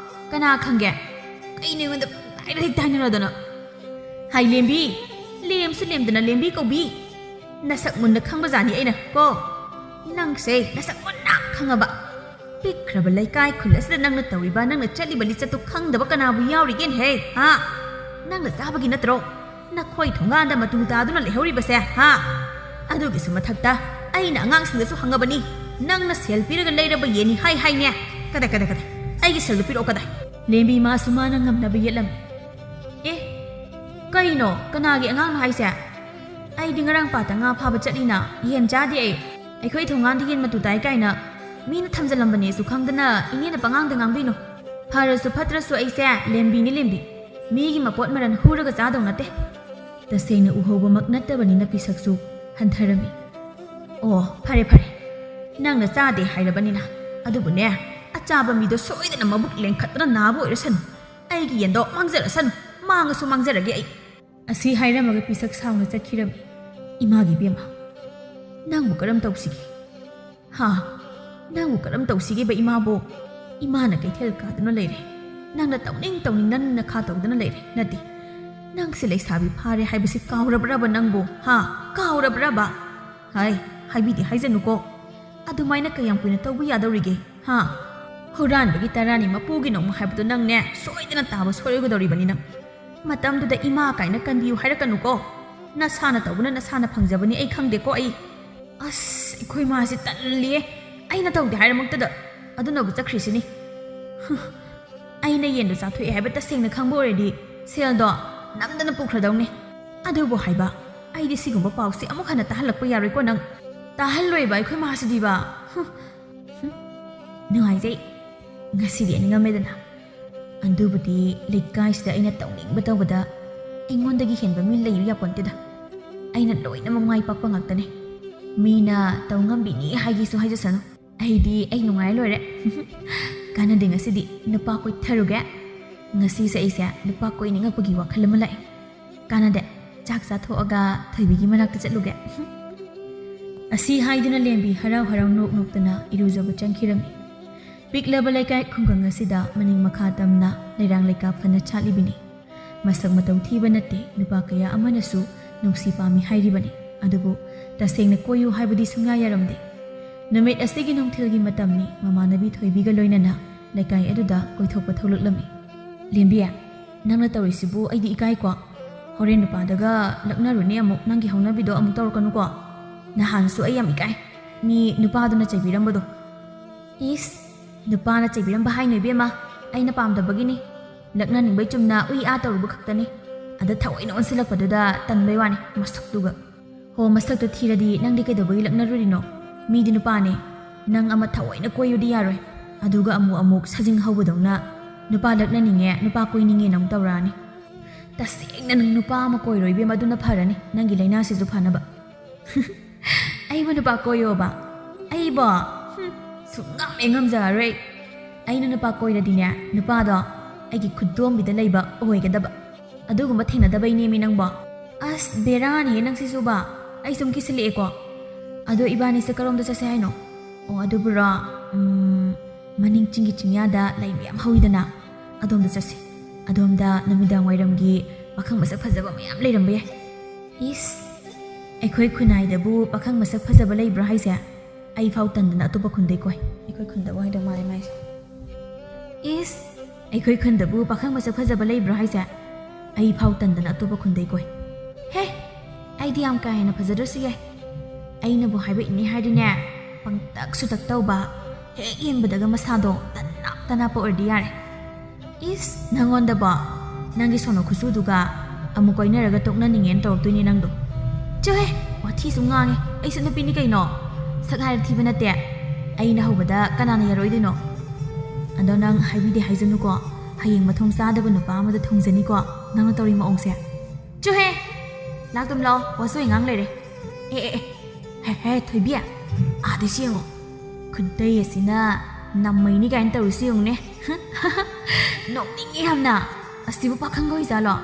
"ꯀꯅꯥ ꯈꯪꯒꯦ? ꯀꯩꯅꯣ ꯑꯩꯉꯣꯟꯗ ꯄꯪꯇꯥꯏꯗ ꯍꯦꯛ ꯇꯥꯏꯅꯔꯗꯅ?" "ꯍꯥꯏ ꯂꯦꯝꯕꯤ, ꯂꯦꯝꯁꯨ ꯂꯦꯝꯗꯅ ꯂꯦꯝꯕꯤ ꯀꯧꯕꯤ, ꯅꯁꯛ ꯃꯨꯟꯅ ꯈꯪꯕꯖꯥꯠꯅꯤ ꯑꯩꯅ ꯀꯣ꯫ ꯅꯪꯁꯦ ꯅꯁꯛ ꯃꯨꯟꯅ ꯈꯪꯉꯕ꯫ ꯄꯤꯛꯈ꯭ꯔꯕ ꯂꯩꯀꯥꯏ ꯈꯨꯜ ꯑꯁꯤꯗ ꯅꯪꯅ ꯇꯧꯔꯤꯕ, ꯅꯪꯅ ꯆꯠꯂꯤꯕ ꯂꯤꯆꯠꯇꯨ ꯈꯪꯗꯕ ꯀꯅꯥꯕꯨ ꯌꯥꯎꯔꯤꯒꯦꯅꯦꯍꯦ, ꯍꯥ? ꯅꯪꯅ ꯆꯥꯕꯒꯤ ꯅꯠꯇ꯭ꯔꯣ ꯅꯈꯣꯏ ꯊꯣꯡꯒꯥꯟꯗ ꯃꯇꯨ ꯇꯥꯗꯨꯅ ꯂꯩꯍꯧꯔꯤꯕꯁꯦ, ꯍꯥ? ꯑꯗꯨꯒꯤꯁꯨ ꯃꯊꯛꯇ ꯑꯩꯅ ꯑꯉꯥꯡꯁꯤꯡꯗꯁꯨ ꯍꯪꯉꯕꯅꯤ, ꯅꯪꯅ ꯁꯦꯜ ꯄꯤꯔꯒ ꯂꯩꯔꯕ ꯌꯦꯟꯅꯤ ꯍꯥꯏ ꯍꯥꯏꯅꯦ꯫ ꯀꯗꯥꯏ, ꯀꯗꯥꯏ, ꯀꯗꯥꯏ? ꯑꯩꯒꯤ ꯁꯦꯜꯗꯨ ꯄꯤꯔꯛꯑꯣ, ꯀꯗꯥꯏ?" ꯂꯦꯝꯕꯤ ꯃꯥꯁꯨ ꯃꯥꯅ ꯉꯝꯅꯕ ꯌꯦꯠꯂꯝꯃꯤ꯫ "ꯑꯦ, ꯀꯩꯅꯣ? ꯀꯅꯥꯒꯤ ꯑꯉꯥꯡꯅꯣ ꯍꯥꯏꯁꯦ? ꯑꯩꯗꯤ ꯉꯔꯥꯡ ꯄꯥꯠꯇ ꯉꯥ ꯐꯥꯕ ꯆꯠꯂꯤꯅ, ꯌꯦꯟ ꯆꯥꯗꯦ ꯑꯩ꯫ ꯑꯩꯈꯣꯏ ꯊꯣꯡꯒꯥꯟꯗ ꯌꯦꯟ ꯃꯇꯨ ꯇꯥꯏ ꯀꯥꯏꯅ ꯃꯤꯅ ꯊꯝꯖꯜꯂꯝꯕꯅꯦꯁꯨ ꯈꯪꯗꯅ ꯏꯅꯦꯅ ꯄꯉꯥꯡꯗ ꯉꯥꯡꯕꯤꯅꯣ꯫ ꯐꯔꯁꯨ ꯐꯠꯇ꯭ꯔꯁꯨ ꯑꯩꯁꯦ ꯂꯦꯝꯕꯤꯅꯤ ꯂꯦꯝꯕꯤ꯫ ꯃꯤꯒꯤ ꯃꯄꯣꯠ ꯃꯔꯟ ꯍꯨꯔꯒ ꯆꯥꯗꯧ ꯅꯠꯇꯦ꯫" ꯇꯁꯦꯡꯅ ꯎꯍꯧꯕꯃꯛ ꯅꯠꯇꯕꯅꯤꯅ ꯄꯤꯁꯛꯁꯨ ꯍꯟꯊꯔꯝꯃꯤ꯫ "ꯑꯣ, ꯐꯔꯦ ꯐꯔꯦ, ꯅꯪꯅ ꯆꯥꯗꯦ ꯍꯥꯏꯔꯕꯅꯤꯅ꯫ ꯑꯗꯨꯕꯨꯅꯦ, ꯑꯆꯥꯕ ꯃꯤꯗꯣ ꯁꯣꯏꯗꯅ ꯃꯕꯨꯛ ꯂꯦꯡꯈꯠꯇꯅ ꯅꯥꯕ ꯑꯣꯏꯔꯁꯅꯨ꯫ ꯑꯩꯒꯤ ꯌꯦꯟꯗꯣ ꯃꯥꯡꯖꯔꯁꯅꯨ, ꯃꯥꯡꯉꯁꯨ ꯃꯥꯡꯖꯔꯒꯦ ꯑꯩ꯫" ꯑꯁꯤ ꯍꯥꯏꯔꯝꯃꯒ ꯄꯤꯁꯛ ꯁꯥꯎꯅ ꯆꯠꯈꯤꯔꯝꯃꯤ꯫ ꯏꯃꯥꯒꯤ ꯏꯕꯦꯝꯃ, ꯅꯪꯕꯨ ꯀꯔꯝ ꯇꯧꯁꯤꯒꯦ? ꯍꯥ? ꯅꯪꯕꯨ ꯀꯔꯝ ꯇꯧꯁꯤꯒꯦꯕ ꯏꯃꯥꯕꯨ? ꯏꯃꯥꯅ ꯀꯩꯊꯦꯜ ꯀꯥꯗꯨꯅ ꯂꯩꯔꯦ꯫ ꯅꯪꯅ ꯇꯧꯅꯤꯡ ꯇꯧꯅꯤꯡ ꯅꯪꯅ ꯈꯥ ꯇꯧꯗꯨꯅ ꯂꯩꯔꯦ꯫ ꯅꯠꯇꯦ, ꯅꯪꯁꯦ ꯂꯩꯁꯥꯕꯤ ꯐꯥꯔꯦ ꯍꯥꯏꯕꯁꯤ ꯀꯥꯎꯔꯕ꯭ꯔꯕ ꯅꯪꯕꯨ? ꯍꯥ? ꯀꯥꯎꯔꯕ꯭ꯔꯕ? ꯍꯥꯏ, ꯍꯥꯏꯕꯤꯗꯤ ꯍꯥꯏꯖꯅꯨꯀꯣ꯫ ꯑꯗꯨꯃꯥꯏꯅ ꯀꯌꯥꯝ ꯀꯨꯏꯅ ꯇꯧꯕ ꯌꯥꯗꯧꯔꯤꯒꯦ? ꯍꯥ? ꯍꯨꯔꯥꯟꯕꯒꯤ ꯇꯔꯥꯅꯤ ꯃꯄꯨꯒꯤ ꯅꯣꯡꯃ ꯍꯥꯏꯕꯗꯣ ꯅꯪꯅꯦ ꯁꯣꯏꯗꯅ ꯇꯥꯕ ꯁꯣꯏꯔꯣꯏꯒꯗꯧꯔꯤꯕꯅꯤ ꯅꯪ꯫ ꯃꯇꯝꯗꯨꯗ ꯏꯃꯥ ꯀꯥꯏꯅ ꯀꯟꯕꯤꯌꯨ ꯍꯥꯏꯔꯛꯀꯅꯨꯀꯣ꯫ ꯅꯁꯥꯅ ꯇꯧꯕꯅ ꯅꯁꯥꯅ ꯐꯪꯖꯕꯅꯤ, ꯑꯩ ꯈꯪꯗꯦꯀꯣ ꯑꯩ꯫ ꯑꯁ, ꯑꯩꯈꯣꯏ ꯃꯥꯁꯦ ꯇꯜꯂꯤꯌꯦ꯫ ꯑꯩꯅ ꯇꯧꯗꯦ ꯍꯥꯏꯔꯃꯛꯇꯗ ꯑꯗꯨꯅꯕꯨ ꯆꯠꯈ꯭ꯔꯤꯁꯤꯅꯤ꯫ ꯍꯨꯝ, ꯑꯩꯅ ꯌꯦꯟꯗꯣ ꯆꯥꯊꯣꯛꯑꯦ ꯍꯥꯏꯕ ꯇꯁꯦꯡꯅ ꯈꯪꯕ ꯑꯣꯏꯔꯗꯤ ꯁꯦꯜꯗꯣ ꯅꯝꯗꯅ ꯄꯨꯈ꯭ꯔꯗꯧꯅꯤ꯫ ꯑꯗꯨꯕꯨ ꯍꯥꯏꯕ, ꯑꯩꯗꯤ ꯁꯤꯒꯨꯝꯕ ꯄꯥꯎꯁꯦ ꯑꯃꯨꯛ ꯍꯟꯅ ꯇꯥꯍꯜꯂꯛꯄ ꯌꯥꯔꯣꯏꯀꯣ ꯅꯪ꯫ ꯇꯥꯍꯜꯂꯣꯏꯕ ꯑꯩꯈꯣꯏ ꯃꯥꯁꯤꯗꯤꯕ꯫ ꯍꯨꯝ, ꯍꯨꯝ꯫ ꯅꯨꯡꯉꯥꯏꯖꯩ꯫ ꯉꯁꯤꯗꯤ ꯑꯩꯅ ꯉꯝꯃꯦꯗꯅ꯫ ꯑꯗꯨꯕꯨꯗꯤ ꯂꯩꯀꯥꯏꯁꯤꯗ ꯑꯩꯅ ꯇꯧꯅꯤꯡꯕ ꯇꯧꯕꯗ ꯑꯩꯉꯣꯟꯗꯒꯤ ꯍꯦꯟꯕ ꯃꯤ ꯂꯩꯌꯨ ꯌꯥꯄꯣꯟꯇꯦꯗ꯫ ꯑꯩꯅ ꯂꯣꯏꯅꯃꯛ ꯃꯥꯏ ꯄꯥꯛꯄ ꯉꯥꯛꯇꯅꯦ꯫ ꯃꯤꯅ ꯇꯧ ꯉꯝꯕꯤꯅꯤ ꯍꯥꯏꯒꯦꯁꯨ ꯍꯥꯏꯖꯁꯅꯨ꯫ ꯑꯩꯗꯤ ꯑꯩ ꯅꯨꯡꯉꯥꯏꯔ ꯂꯣꯏꯔꯦ꯫ ꯀꯥꯟꯅꯗꯦ, ꯉꯁꯤꯗꯤ ꯅꯨꯄꯥ ꯀꯣꯏꯊꯔꯨꯒꯦ꯫ "ꯉꯁꯤꯁꯦ ꯑꯩꯁꯦ ꯅꯨꯄꯥ ꯀꯣꯏꯅꯤꯡꯉꯛꯄꯒꯤ ꯋꯥꯈꯜ ꯑꯃ ꯂꯥꯛꯑꯦ꯫ ꯀꯥꯟꯅꯗꯦ, ꯆꯥꯛ ꯆꯥꯊꯣꯛꯑꯒ ꯊꯣꯏꯕꯤꯒꯤ ꯃꯅꯥꯛꯇ ꯆꯠꯂꯨꯒꯦ꯫" ꯑꯁꯤ ꯍꯥꯏꯗꯨꯅ ꯂꯦꯝꯕꯤ ꯍꯔꯥꯎ ꯍꯔꯥꯎ ꯅꯣꯛ ꯅꯣꯛꯇꯅ ꯏꯔꯨꯖꯕ ꯆꯪꯈꯤꯔꯝꯃꯤ꯫ ꯄꯤꯛꯂꯕ ꯂꯩꯀꯥꯏ ꯈꯨꯡꯒꯪ ꯑꯁꯤꯗ ꯃꯅꯤꯡ ꯃꯈꯥ ꯇꯝꯅ ꯂꯩꯔꯥꯡ ꯂꯩꯀꯥ ꯐꯅ ꯁꯥꯠꯂꯤꯕꯅꯤ꯫ ꯃꯁꯛ ꯃꯇꯧ ꯊꯤꯕ ꯅꯠꯇꯦ, ꯅꯨꯄꯥ ꯀꯌꯥ ꯑꯃꯅꯁꯨ ꯅꯨꯡꯁꯤ ꯄꯥꯝꯃꯤ ꯍꯥꯏꯔꯤꯕꯅꯤ꯫ ꯑꯗꯨꯕꯨ ꯇꯁꯦꯡꯅ ꯀꯣꯏꯌꯨ ꯍꯥꯏꯕꯗꯤ ꯁꯨꯡꯌꯥ ꯌꯥꯔꯝꯗꯦ꯫ ꯅꯨꯃꯤꯠ ꯑꯁꯤꯒꯤ ꯅꯨꯡꯊꯤꯜꯒꯤ ꯃꯇꯝꯅꯤ꯫ ꯃꯃꯥꯟꯅꯕꯤ ꯊꯣꯏꯕꯤꯒ ꯂꯣꯏꯅꯅ ꯂꯩꯀꯥꯏ ꯑꯗꯨꯗ ꯀꯣꯏꯊꯣꯛꯄ ꯊꯣꯛꯂꯛꯂꯝꯃꯤ꯫ "ꯂꯦꯝꯕꯤ, ꯅꯪꯅ ꯇꯧꯔꯤꯁꯤꯕꯨ ꯑꯩꯗꯤ ꯏꯀꯥꯏꯀꯣ꯫ ꯍꯣꯔꯦꯟ ꯅꯨꯄꯥꯗꯒ ꯂꯛꯅꯔꯨꯅꯦ ꯑꯃꯨꯛ, ꯅꯪꯒꯤ ꯍꯧꯅꯕꯤꯗꯣ ꯑꯃꯨꯛ ꯇꯧꯔꯛꯀꯅꯨꯀꯣ꯫ ꯅꯍꯥꯟꯁꯨ ꯑꯩ ꯌꯥꯝ ꯏꯀꯥꯏ, ꯃꯤ ꯅꯨꯄꯥꯗꯨꯅ ꯆꯩꯕꯤꯔꯝꯕꯗꯣ꯫" "ꯏꯁ, ꯅꯨꯄꯥꯅ ꯆꯩꯕꯤꯔꯝꯕ ꯍꯥꯏꯅꯨ ꯏꯕꯦꯝꯃ, ꯑꯩꯅ ꯄꯥꯝꯗꯕꯒꯤꯅꯤ꯫ ꯂꯛꯅꯅꯤꯡꯕꯩ ꯆꯨꯝꯅ ꯎꯏ ꯑꯥ ꯇꯧꯔꯨꯕ ꯈꯛꯇꯅꯤ꯫ ꯑꯗ ꯊꯑꯣꯏꯅ ꯑꯣꯟꯁꯤꯜꯂꯛꯄꯗꯨꯗ ꯇꯟꯕꯩ ꯋꯥꯅꯤ, ꯃꯁꯛꯇꯨꯒ꯫" "ꯍꯣ, ꯃꯁꯛꯇꯣ ꯊꯤꯔꯗꯤ ꯅꯪꯗꯤ ꯀꯩꯗꯧꯕꯒꯤ ꯂꯛꯅꯔꯨꯔꯤꯅꯣ? ꯃꯤꯗꯤ ꯅꯨꯄꯥꯅꯦ꯫ ꯅꯪ ꯑꯃ ꯊꯑꯣꯏꯅ ꯀꯣꯏꯌꯨꯗꯤ ꯌꯥꯔꯣꯏ꯫ ꯑꯗꯨꯒ ꯑꯃꯨꯛ ꯑꯃꯨꯛ ꯁꯥꯖꯤꯡ ꯍꯧꯕꯗꯧꯅ ꯅꯨꯄꯥ ꯂꯛꯅꯅꯤꯡꯉꯦ, ꯅꯨꯄꯥ ꯀꯣꯏꯅꯤꯡꯉꯦꯅ ꯑꯃꯨꯛ ꯇꯧꯔꯛꯑꯅꯤ꯫ ꯇꯁꯦꯡꯅ ꯅꯪ ꯅꯨꯄꯥ ꯑꯃ ꯀꯣꯏꯔꯣ ꯏꯕꯦꯝꯃ, ꯑꯗꯨꯅ ꯐꯔꯅꯤ ꯅꯪꯒꯤ ꯂꯥꯏꯅꯥꯁꯤꯁꯨ ꯐꯅꯕ꯫" "ꯑꯩꯕꯨ ꯅꯨꯄꯥ ꯀꯣꯏꯌꯣꯕ? ꯑꯩꯕꯣ? ꯍꯨꯝ, ꯁꯨꯡꯉꯝ ꯍꯦꯛ ꯉꯝꯖꯔꯔꯣꯏ꯫ ꯑꯩꯅ ꯅꯨꯄꯥ ꯀꯣꯏꯔꯗꯤꯅꯦ, ꯅꯨꯄꯥꯗꯣ ꯑꯩꯒꯤ ꯈꯨꯗꯣꯝꯕꯤꯗ ꯂꯩꯕ ꯑꯣꯏꯒꯗꯕ꯫ ꯑꯗꯨꯒꯨꯝꯕ ꯊꯦꯡꯅꯗꯕꯩꯅꯦꯃꯤ ꯅꯪꯕꯣ꯫" "ꯑꯁ, ꯕꯦꯔꯥꯅꯤꯍꯦ ꯅꯪꯁꯤꯁꯨꯕ꯫ ꯑꯩ ꯁꯨꯝ ꯀꯤꯁꯤꯜꯂꯛꯑꯦꯀꯣ꯫ ꯑꯗꯣ ꯏꯕꯥꯅꯤꯁꯦ ꯀꯔꯣꯝꯗ ꯆꯠꯁꯦ ꯍꯥꯏꯅꯣ?" "ꯑꯣ, ꯑꯗꯨꯕꯨꯔꯣ, ꯎꯝ, ꯃꯅꯤꯡ ꯆꯤꯡꯒꯤ ꯆꯤꯡꯌꯥꯗ ꯂꯩ ꯃꯌꯥꯝ ꯍꯧꯋꯤꯗꯅ, ꯑꯗꯣꯝꯗ ꯆꯠꯁꯦ꯫ ꯑꯗꯣꯝꯗ ꯅꯨꯃꯤꯗꯥꯡ ꯋꯥꯏꯔꯝꯒꯤ ꯄꯥꯈꯪ ꯃꯁꯛ ꯐꯖꯕ ꯃꯌꯥꯝ ꯂꯩꯔꯝꯕ ꯌꯥꯏ꯫" "ꯏꯁ, ꯑꯩꯈꯣꯏ ꯈꯨꯟꯅꯥꯏꯗꯕꯨ ꯄꯥꯈꯪ ꯃꯁꯛ ꯐꯖꯕ ꯂꯩꯕ꯭ꯔꯣ ꯍꯥꯏꯁꯦ? ꯑꯩ ꯐꯥꯎ ꯇꯟꯗꯅ ꯑꯇꯣꯞꯄ ꯈꯨꯟꯗꯩ ꯀꯣꯏ꯫" ꯑꯩꯈꯣꯏ ꯈꯨꯟꯗꯕꯨ ꯍꯥꯏꯗꯧ ꯃꯥꯜꯂꯦ ꯃꯥꯏꯁꯦ꯫ "ꯏꯁ, ꯑꯩꯈꯣꯏ ꯈꯨꯟꯗꯕꯨ ꯄꯥꯈꯪ ꯃꯁꯛ ꯐꯖꯕ ꯂꯩꯕ꯭ꯔꯣ ꯍꯥꯏꯁꯦ? ꯑꯩ ꯐꯥꯎ ꯇꯟꯗꯅ ꯑꯇꯣꯞꯄ ꯈꯨꯟꯗꯩ ꯀꯣꯏ꯫" "ꯍꯦ, ꯑꯩꯗꯤ ꯌꯥꯝ ꯀꯥ ꯍꯦꯟꯅ ꯐꯖꯗ꯭ꯔꯁꯨ ꯌꯥꯏ꯫ ꯑꯩꯅꯕꯨ ꯍꯥꯏꯕ ꯏꯟꯅꯤ ꯍꯥꯏꯔꯗꯤꯅꯦ, ꯄꯪꯇꯛ ꯁꯨꯇꯛ ꯇꯧꯕ, ꯍꯦꯛ ꯌꯦꯡꯕꯗꯒ ꯃꯁꯥꯗꯣ ꯇꯅꯥꯞ ꯇꯅꯥꯞꯄ ꯑꯣꯏꯔꯗꯤ ꯌꯥꯔꯦ꯫" "ꯏꯁ, ꯅꯪꯉꯣꯟꯗꯕꯣ? ꯅꯪꯒꯤ ꯁꯣꯅꯣ ꯈꯨꯆꯨꯗꯨꯒ ꯑꯃꯨꯛ ꯀꯣꯏꯅꯔꯒ ꯇꯣꯛꯅꯅꯤꯡꯉꯦꯅ ꯇꯧꯔꯛꯇꯣꯏꯅꯤ ꯅꯪꯗꯣ꯫" "ꯆꯣꯍꯦ, ꯋꯥꯊꯤꯁꯨ ꯉꯥꯡꯉꯦ꯫ ꯑꯩꯁꯨ ꯅꯨꯄꯤꯅꯤ ꯀꯩꯅꯣ꯫ ꯁꯛ ꯍꯥꯏꯔ ꯊꯤꯕ ꯅꯠꯇꯦ꯫ ꯑꯩꯅ ꯍꯧꯕꯗ ꯀꯅꯥꯅ ꯌꯥꯔꯣꯏꯗꯣꯏꯅꯣ? ꯑꯗꯣ ꯅꯪ ꯍꯥꯏꯕꯤꯗꯦ ꯍꯥꯏꯖꯅꯨꯀꯣ꯫ ꯍꯌꯦꯡ ꯃꯊꯣꯡ ꯆꯥꯗꯕ ꯅꯨꯄꯥ ꯑꯃꯗ ꯊꯨꯡꯖꯅꯤꯀꯣ, ꯅꯪꯅ ꯇꯧꯔꯤ ꯃꯑꯣꯡꯁꯦ꯫" "ꯆꯣꯍꯦ, ꯂꯥꯛꯇꯨꯝ ꯂꯥꯛꯑꯣ, ꯋꯥꯆꯣꯏ ꯉꯥꯡ ꯂꯩꯔꯦ꯫ ꯑꯦ, ꯑꯦ, ꯑꯦ, ꯍꯦ, ꯍꯦ, ꯊꯣꯏꯕꯤ, ꯑꯥꯗꯩꯁꯤ ꯌꯦꯡꯉꯣ꯫ ꯈꯨꯗꯩ ꯑꯁꯤꯅ ꯅꯝꯃꯩꯅꯤ ꯀꯥꯏꯅ ꯇꯧꯔꯤꯁꯤ ꯌꯦꯡꯉꯨꯅꯦ꯫" ꯅꯣꯛꯅꯤꯡꯉꯦ ꯌꯥꯝꯅ꯫ ꯑꯁꯤꯕꯨ ꯄꯥꯈꯪ ꯑꯣꯏꯖꯥꯠꯂꯣ?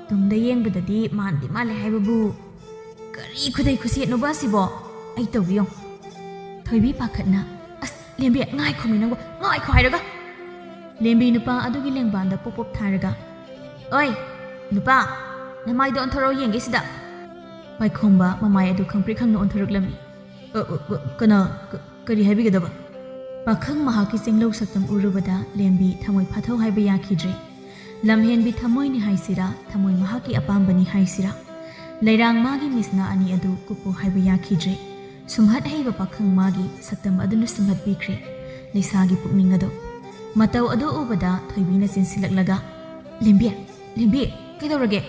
ꯇꯨꯡꯗ ꯌꯦꯡꯕꯗꯗꯤ ꯃꯥꯟꯗꯤ ꯃꯥꯜꯂꯦ ꯍꯥꯏꯕꯕꯨ꯫ ꯀꯔꯤ ꯈꯨꯗꯩ ꯈꯨꯁꯦꯠꯅꯣꯕ ꯑꯁꯤꯕꯣ? ꯑꯩ ꯇꯧꯒꯦ ꯌꯦꯡꯉꯨ꯫ ꯊꯣꯏꯕꯤ ꯄꯥꯈꯠꯅ, "ꯑꯁ, ꯂꯦꯝꯕꯤ, ꯉꯥꯏꯈꯣꯃꯤ ꯅꯪꯕꯨ, ꯉꯥꯏꯈꯣ ꯍꯥꯏꯔꯒ!" ꯂꯦꯝꯕꯤ ꯅꯨꯄꯥ ꯑꯗꯨꯒꯤ ꯂꯦꯡꯕꯥꯟꯗ ꯄꯣꯞ ꯄꯣꯞ ꯊꯥꯔꯒ, "ꯑꯣꯏ, ꯅꯨꯄꯥ, ꯅꯃꯥꯏꯗꯣ ꯑꯣꯟꯊꯣꯔꯛꯑꯣ ꯌꯦꯡꯒꯦ ꯁꯤꯗ!" ꯄꯥꯏꯈꯣꯝꯕ ꯃꯃꯥꯏ ꯑꯗꯨ ꯈꯪꯄ꯭ꯔꯤꯛ ꯈꯪꯅ ꯑꯣꯟꯊꯣꯔꯛꯂꯝꯃꯤ꯫ "ꯑ, ꯑ, ꯑ, ꯀꯅꯥ, ꯀ-, ꯀꯔꯤ ꯍꯥꯏꯕꯤꯒꯗꯕ?" ꯄꯥꯈꯪ ꯃꯍꯥꯛꯀꯤ ꯆꯤꯡꯂꯧ ꯁꯛꯇꯝ ꯎꯔꯨꯕꯗ ꯂꯦꯝꯕꯤ ꯊꯃꯣꯏ ꯐꯥꯊꯧ ꯍꯥꯏꯕ ꯌꯥꯈꯤꯗ꯭ꯔꯦ꯫ ꯂꯝꯍꯦꯟꯕꯤ ꯊꯃꯣꯏꯅꯤ ꯍꯥꯏꯁꯤꯔꯥ, ꯊꯃꯣꯏ ꯃꯍꯥꯛꯀꯤ ꯑꯄꯥꯝꯕꯅꯤ ꯍꯥꯏꯁꯤꯔꯥ, ꯂꯩꯔꯥꯡ ꯃꯥꯒꯤ ꯃꯤꯁꯅꯥ ꯑꯅꯤ ꯑꯗꯨ ꯀꯨꯞꯄꯨ ꯍꯥꯏꯕ ꯌꯥꯈꯤꯗ꯭ꯔꯦ꯫ ꯁꯨꯝꯍꯠ ꯍꯩꯕ ꯄꯥꯈꯪ ꯃꯥꯒꯤ ꯁꯛꯇꯝ ꯑꯗꯨꯅ ꯁꯨꯝꯍꯠꯄꯤꯈ꯭ꯔꯦ ꯂꯩꯁꯥꯒꯤ ꯄꯨꯛꯅꯤꯡ ꯑꯗꯨ꯫ ꯃꯇꯧ ꯑꯗꯨ ꯎꯕꯗ ꯊꯣꯏꯕꯤꯅ ꯆꯦꯟꯁꯤꯜꯂꯛꯂꯒ, "ꯂꯦꯝꯕꯤ, ꯂꯦꯝꯕꯤ, ꯀꯩꯗꯧꯔꯒꯦ?"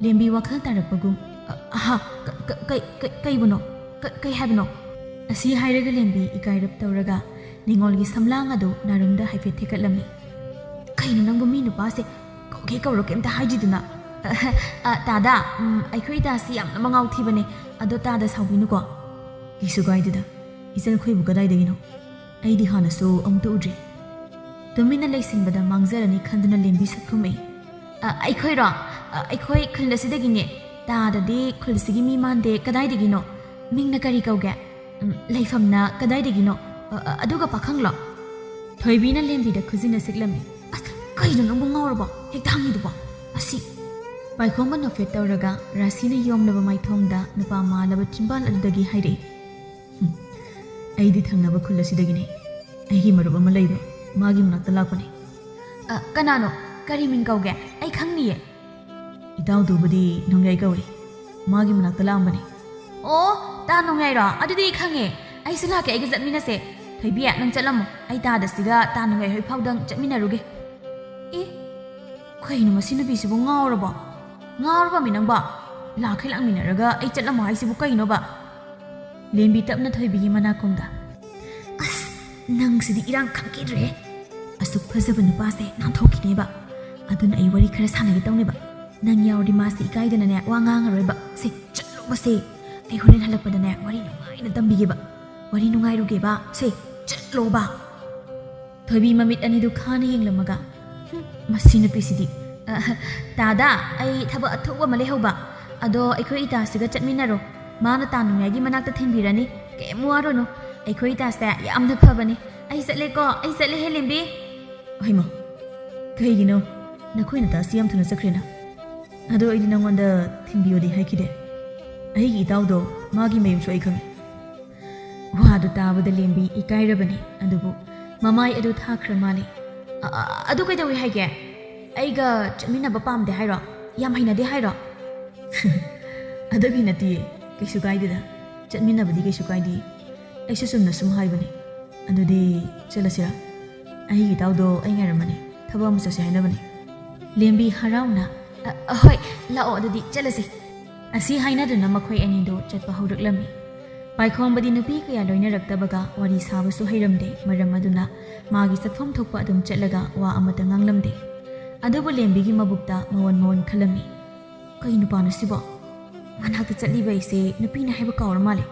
ꯂꯦꯝꯕꯤ ꯋꯥꯈꯜ ꯇꯥꯔꯛꯄꯒꯨꯝ, "ꯑ-, ꯑꯍꯥ, ꯀ-, ꯀ-, ꯀꯩ-, ꯀꯩ-, ꯀꯩꯕꯨꯅꯣ? ꯀ-, ꯀꯩ ꯍꯥꯏꯕꯅꯣ?" ꯑꯁꯤ ꯍꯥꯏꯔꯒ ꯂꯦꯝꯕꯤ ꯏꯀꯥꯏꯔꯞ ꯇꯧꯔꯒ ꯅꯤꯉꯣꯜꯒꯤ ꯁꯝꯂꯥꯡ ꯑꯗꯨ ꯅꯥꯔꯨꯝꯗ ꯍꯥꯏꯐꯦꯠ ꯊꯦꯛꯀꯠꯂꯝꯃꯤ꯫ "ꯀꯩꯅꯣ ꯅꯪꯕꯨ, ꯃꯤ ꯅꯨꯄꯥꯁꯦ ꯀꯧꯒꯦ ꯀꯧꯔꯣ ꯀꯩꯝꯇ ꯍꯥꯏꯗ꯭ꯔꯤꯗꯨꯅ?" "ꯑ, ꯇꯥꯗ, ꯎꯝ, ꯑꯩꯈꯣꯏ ꯇꯥꯁꯤ ꯌꯥꯝꯅ ꯃꯉꯥꯎ ꯊꯤꯕꯅꯦ, ꯑꯗꯣ ꯇꯥꯗ ꯁꯥꯎꯕꯤꯅꯨꯀꯣ꯫" "ꯀꯩꯁꯨ ꯀꯥꯏꯗꯦꯗ, ꯏꯆꯟ ꯑꯩꯈꯣꯏꯕꯨ ꯀꯗꯥꯏꯗꯒꯤꯅꯣ? ꯑꯩꯗꯤ ꯍꯥꯟꯅꯁꯨ ꯑꯃꯨꯛꯇ ꯎꯗ꯭ꯔꯤ꯫" ꯇꯨꯃꯤꯟꯅ ꯂꯩꯁꯤꯟꯕꯗ ꯃꯥꯡꯖꯔꯅꯤ ꯈꯟꯗꯨꯅ ꯂꯦꯝꯕꯤ ꯁꯛ ꯈꯨꯝꯃꯛꯏ꯫ "ꯑ, ꯑꯩꯈꯣꯏꯔꯣ? ꯑ, ꯑꯩꯈꯣꯏ ꯈꯨꯜ ꯑꯁꯤꯗꯒꯤꯅꯦ꯫ ꯇꯥꯗꯗꯤ ꯈꯨꯜꯁꯤꯒꯤ ꯃꯤ ꯃꯥꯟꯗꯦ, ꯀꯗꯥꯏꯗꯒꯤꯅꯣ? ꯃꯤꯡꯅ ꯀꯔꯤ ꯀꯧꯒꯦ? ꯎꯝ, ꯂꯩꯐꯝꯅ ꯀꯗꯥꯏꯗꯒꯤꯅꯣ? ꯑ, ꯑ, ꯑꯗꯨꯒ ꯄꯥꯈꯪꯂꯣ?" ꯊꯣꯏꯕꯤꯅ ꯂꯦꯝꯕꯤꯗ ꯈꯨꯖꯤꯟꯅ ꯁꯤꯛꯂꯝꯃꯤ꯫ "ꯑꯁ, ꯀꯩꯅꯣ ꯅꯪꯕꯨ ꯉꯥꯎꯔꯕꯣ? ꯍꯦꯛꯇ ꯍꯪꯉꯤꯗꯨꯕꯣ? ꯑꯁꯤ!" ꯄꯥꯏꯈꯣꯝꯕ ꯅꯣꯛꯐꯦꯠ ꯇꯧꯔꯒ ꯔꯥꯁꯤꯅ ꯌꯣꯝꯂꯕ ꯃꯥꯏꯊꯣꯡꯗ ꯅꯨꯄꯥ ꯃꯥꯜꯂꯕ ꯆꯤꯝꯕꯥꯜ ꯑꯗꯨꯗꯒꯤ ꯍꯥꯏꯔꯛꯏ꯫ "ꯍꯨꯝ, ꯑꯩꯗꯤ ꯊꯪꯅꯕ ꯈꯨꯜ ꯑꯁꯤꯗꯒꯤꯅꯦ꯫ ꯑꯩꯒꯤ ꯃꯔꯨꯞ ꯑꯃ ꯂꯩꯕ, ꯃꯥꯒꯤ ꯃꯅꯥꯛꯇ ꯂꯥꯛꯄꯅꯦ꯫" "ꯑ, ꯀꯅꯥꯅꯣ? ꯀꯔꯤ ꯃꯤꯡ ꯀꯧꯒꯦ? ꯑꯩ ꯈꯪꯅꯤꯌꯦ꯫" "ꯏꯇꯥꯎꯗꯨꯕꯨꯗꯤ ꯅꯣꯡꯌꯥꯏ ꯀꯧꯏ꯫ ꯃꯥꯒꯤ ꯃꯅꯥꯛꯇ ꯂꯥꯛꯑꯝꯕꯅꯦ꯫" "ꯑꯣ, ꯇꯥ ꯅꯣꯡꯌꯥꯏꯔꯣ? ꯑꯗꯨꯗꯤ ꯑꯩ ꯈꯪꯉꯦ꯫ ꯑꯩꯁꯨ ꯂꯥꯛꯀꯦ, ꯑꯩꯒ ꯆꯠꯃꯤꯟꯅꯁꯦ꯫ ꯊꯣꯏꯕꯤ, ꯅꯪ ꯆꯠꯂꯝꯃꯣ꯫ ꯑꯩ ꯇꯥꯗ ꯁꯤꯒ ꯇꯥ ꯅꯣꯡꯌꯥꯏ ꯍꯣꯏ ꯐꯥꯎꯗꯪ ꯆꯠꯃꯤꯟꯅꯔꯨꯒꯦ꯫" "ꯑꯦ, ꯀꯩꯅꯣ ꯃꯁꯤ ꯅꯨꯄꯤꯁꯤꯕꯨ ꯉꯥꯎꯔꯕꯣ? ꯉꯥꯎꯔꯕꯃꯤ ꯅꯪꯕꯣ? ꯂꯥꯛꯈꯩ ꯂꯥꯛꯃꯤꯟꯅꯔꯒ ꯑꯩ ꯆꯠꯂꯝꯃꯣ ꯍꯥꯏꯁꯤꯕꯨ ꯀꯩꯅꯣꯕ?" ꯂꯦꯝꯕꯤ ꯇꯞꯅ ꯊꯣꯏꯕꯤꯒꯤ ꯃꯅꯥꯀꯣꯡꯗ, "ꯑꯁ, ꯅꯪꯁꯤꯗꯤ ꯏꯔꯥꯡ ꯈꯪꯈꯤꯗ꯭ꯔꯦ꯫ ꯑꯁꯨꯛ ꯐꯖꯕ ꯅꯨꯄꯥꯁꯦ ꯅꯥꯟꯊꯣꯛꯈꯤꯅꯦꯕ꯫ ꯑꯗꯨꯅ ꯑꯩ ꯋꯥꯔꯤ ꯈꯔ ꯁꯥꯟꯅꯒꯦ ꯇꯧꯅꯦꯕ꯫ ꯅꯪ ꯌꯥꯎꯔꯗꯤ ꯃꯥꯁꯦ ꯏꯀꯥꯏꯗꯅꯅꯦ ꯋꯥ ꯉꯥꯡꯉꯔꯣꯏꯕ꯫ ꯁꯦ, ꯆꯠꯂꯣꯕꯁꯦ꯫ ꯑꯩ ꯍꯣꯔꯦꯟ ꯍꯜꯂꯛꯄꯗꯅꯦ ꯋꯥꯔꯤ ꯅꯨꯡꯉꯥꯏꯅ ꯇꯝꯕꯤꯒꯦꯕ꯫ ꯋꯥꯔꯤ ꯅꯨꯡꯉꯥꯏꯔꯨꯒꯦꯕ꯫ ꯁꯦ, ꯆꯠꯂꯣꯕ꯫" ꯊꯣꯏꯕꯤ ꯃꯃꯤꯠ ꯑꯅꯤꯗꯨ ꯈꯥꯅ ꯌꯦꯡꯂꯝꯃꯒ, ꯃꯁꯤ ꯅꯨꯄꯤꯁꯤꯗꯤ꯫ ꯑ, ꯇꯥꯗ, ꯑꯩ ꯊꯕꯛ ꯑꯊꯨꯕ ꯑꯃ ꯂꯩꯍꯧꯕ꯫ ꯑꯗꯣ ꯑꯩꯈꯣꯏ ꯏꯇꯥꯁꯤꯒ ꯆꯠꯃꯤꯟꯅꯔꯣ꯫ ꯃꯥꯅ ꯇꯥ ꯅꯨꯡꯌꯥꯏꯒꯤ ꯃꯅꯥꯛꯇ ꯊꯤꯟꯕꯤꯔꯅꯤ꯫ ꯀꯩꯝ ꯋꯥꯔꯨꯅꯨ꯫ ꯑꯩꯈꯣꯏ ꯏꯇꯥꯁꯦ ꯌꯥꯝꯅ ꯐꯕꯅꯤ꯫ ꯑꯩ ꯆꯠꯂꯦꯀꯣ, ꯑꯩ ꯆꯠꯂꯦ ꯍꯦ ꯂꯦꯝꯕꯤ꯫ ꯍꯩꯃ, ꯀꯩꯒꯤꯅꯣ? ꯅꯈꯣꯏ ꯅꯇꯥꯁꯤ ꯌꯥꯝ ꯊꯨꯅ ꯆꯠꯈ꯭ꯔꯦꯅ꯫ ꯑꯗꯣ ꯑꯩꯗꯤ ꯅꯪꯉꯣꯟꯗ ꯊꯤꯟꯕꯤꯌꯣꯗꯤ ꯍꯥꯏꯈꯤꯗꯦ꯫ ꯑꯩꯒꯤ ꯏꯇꯥꯎꯗꯣ ꯃꯥꯒꯤ ꯃꯌꯨꯝꯁꯨ ꯑꯩ ꯈꯪꯉꯤ꯫ ꯋꯥꯗꯨ ꯇꯥꯕꯗ ꯂꯦꯝꯕꯤ ꯏꯀꯥꯏꯔꯕꯅꯤ, ꯑꯗꯨꯕꯨ ꯃꯃꯥꯏ ꯑꯗꯨ ꯊꯥꯈ꯭ꯔ ꯃꯥꯜꯂꯦ꯫ "ꯑ, ꯑ, ꯑꯗꯨ ꯀꯩꯗꯧꯏ ꯍꯥꯏꯒꯦ? ꯑꯩꯒ ꯆꯠꯃꯤꯟꯅꯕ ꯄꯥꯝꯗꯦ ꯍꯥꯏꯔꯣ? ꯌꯥꯝ ꯍꯩꯅꯗꯦ ꯍꯥꯏꯔꯣ?" "ꯑꯗꯨꯒꯤ ꯅꯠꯇꯤꯌꯦ, ꯀꯩꯁꯨ ꯀꯥꯏꯗꯦꯗ꯫ ꯆꯠꯃꯤꯟꯅꯕꯗꯤ ꯀꯩꯁꯨ ꯀꯥꯏꯗꯦ꯫ ꯑꯩꯁꯨ ꯆꯨꯝꯅ ꯁꯨꯝ ꯍꯥꯏꯕꯅꯤ꯫ ꯑꯗꯨꯗꯤ ꯆꯠꯂꯁꯤꯔꯥ? ꯑꯩꯒꯤ ꯏꯇꯥꯎꯗꯣ ꯑꯩ ꯉꯥꯏꯔꯝꯃꯅꯤ꯫ ꯊꯕꯛ ꯑꯃ ꯆꯠꯁꯦ ꯍꯥꯏꯅꯕꯅꯦ꯫" ꯂꯦꯝꯕꯤ ꯍꯔꯥꯎꯅ, "ꯑ, ꯑ, ꯍꯣꯏ, ꯂꯥꯛꯑꯣ, ꯑꯗꯨꯗꯤ ꯆꯠꯂꯁꯦ꯫" ꯑꯁꯤ ꯍꯥꯏꯅꯗꯨꯅ ꯃꯈꯣꯏ ꯑꯅꯤꯗꯨ ꯆꯠꯄ ꯍꯧꯔꯛꯂꯝꯃꯤ꯫ ꯄꯥꯏꯈꯣꯝꯕꯗꯤ ꯅꯨꯄꯤ ꯀꯌꯥ ꯂꯣꯏꯅꯔꯛꯇꯕꯒ ꯋꯥꯔꯤ ꯁꯥꯕꯁꯨ ꯍꯩꯔꯝꯗꯦ꯫ ꯃꯔꯝ ꯑꯗꯨꯅ ꯃꯥꯒꯤ ꯆꯠꯐꯝ ꯊꯣꯛꯄ ꯑꯗꯨꯝ ꯆꯠꯂꯒ ꯋꯥ ꯑꯃꯠꯇ ꯉꯥꯡꯂꯝꯗꯦ꯫ ꯑꯗꯨꯕꯨ ꯂꯦꯝꯕꯤꯒꯤ ꯃꯕꯨꯛꯇ ꯃꯋꯟ ꯃꯋꯟ ꯈꯜꯂꯝꯃꯤ꯫ "ꯀꯩ ꯅꯨꯄꯥꯅꯣ ꯁꯤꯕꯣ? ꯃꯅꯥꯛꯇ ꯆꯠꯂꯤꯕ ꯑꯩꯁꯦ ꯅꯨꯄꯤꯅ ꯍꯥꯏꯕ ꯀꯥꯎꯔ ꯃꯥꯜꯂꯦ꯫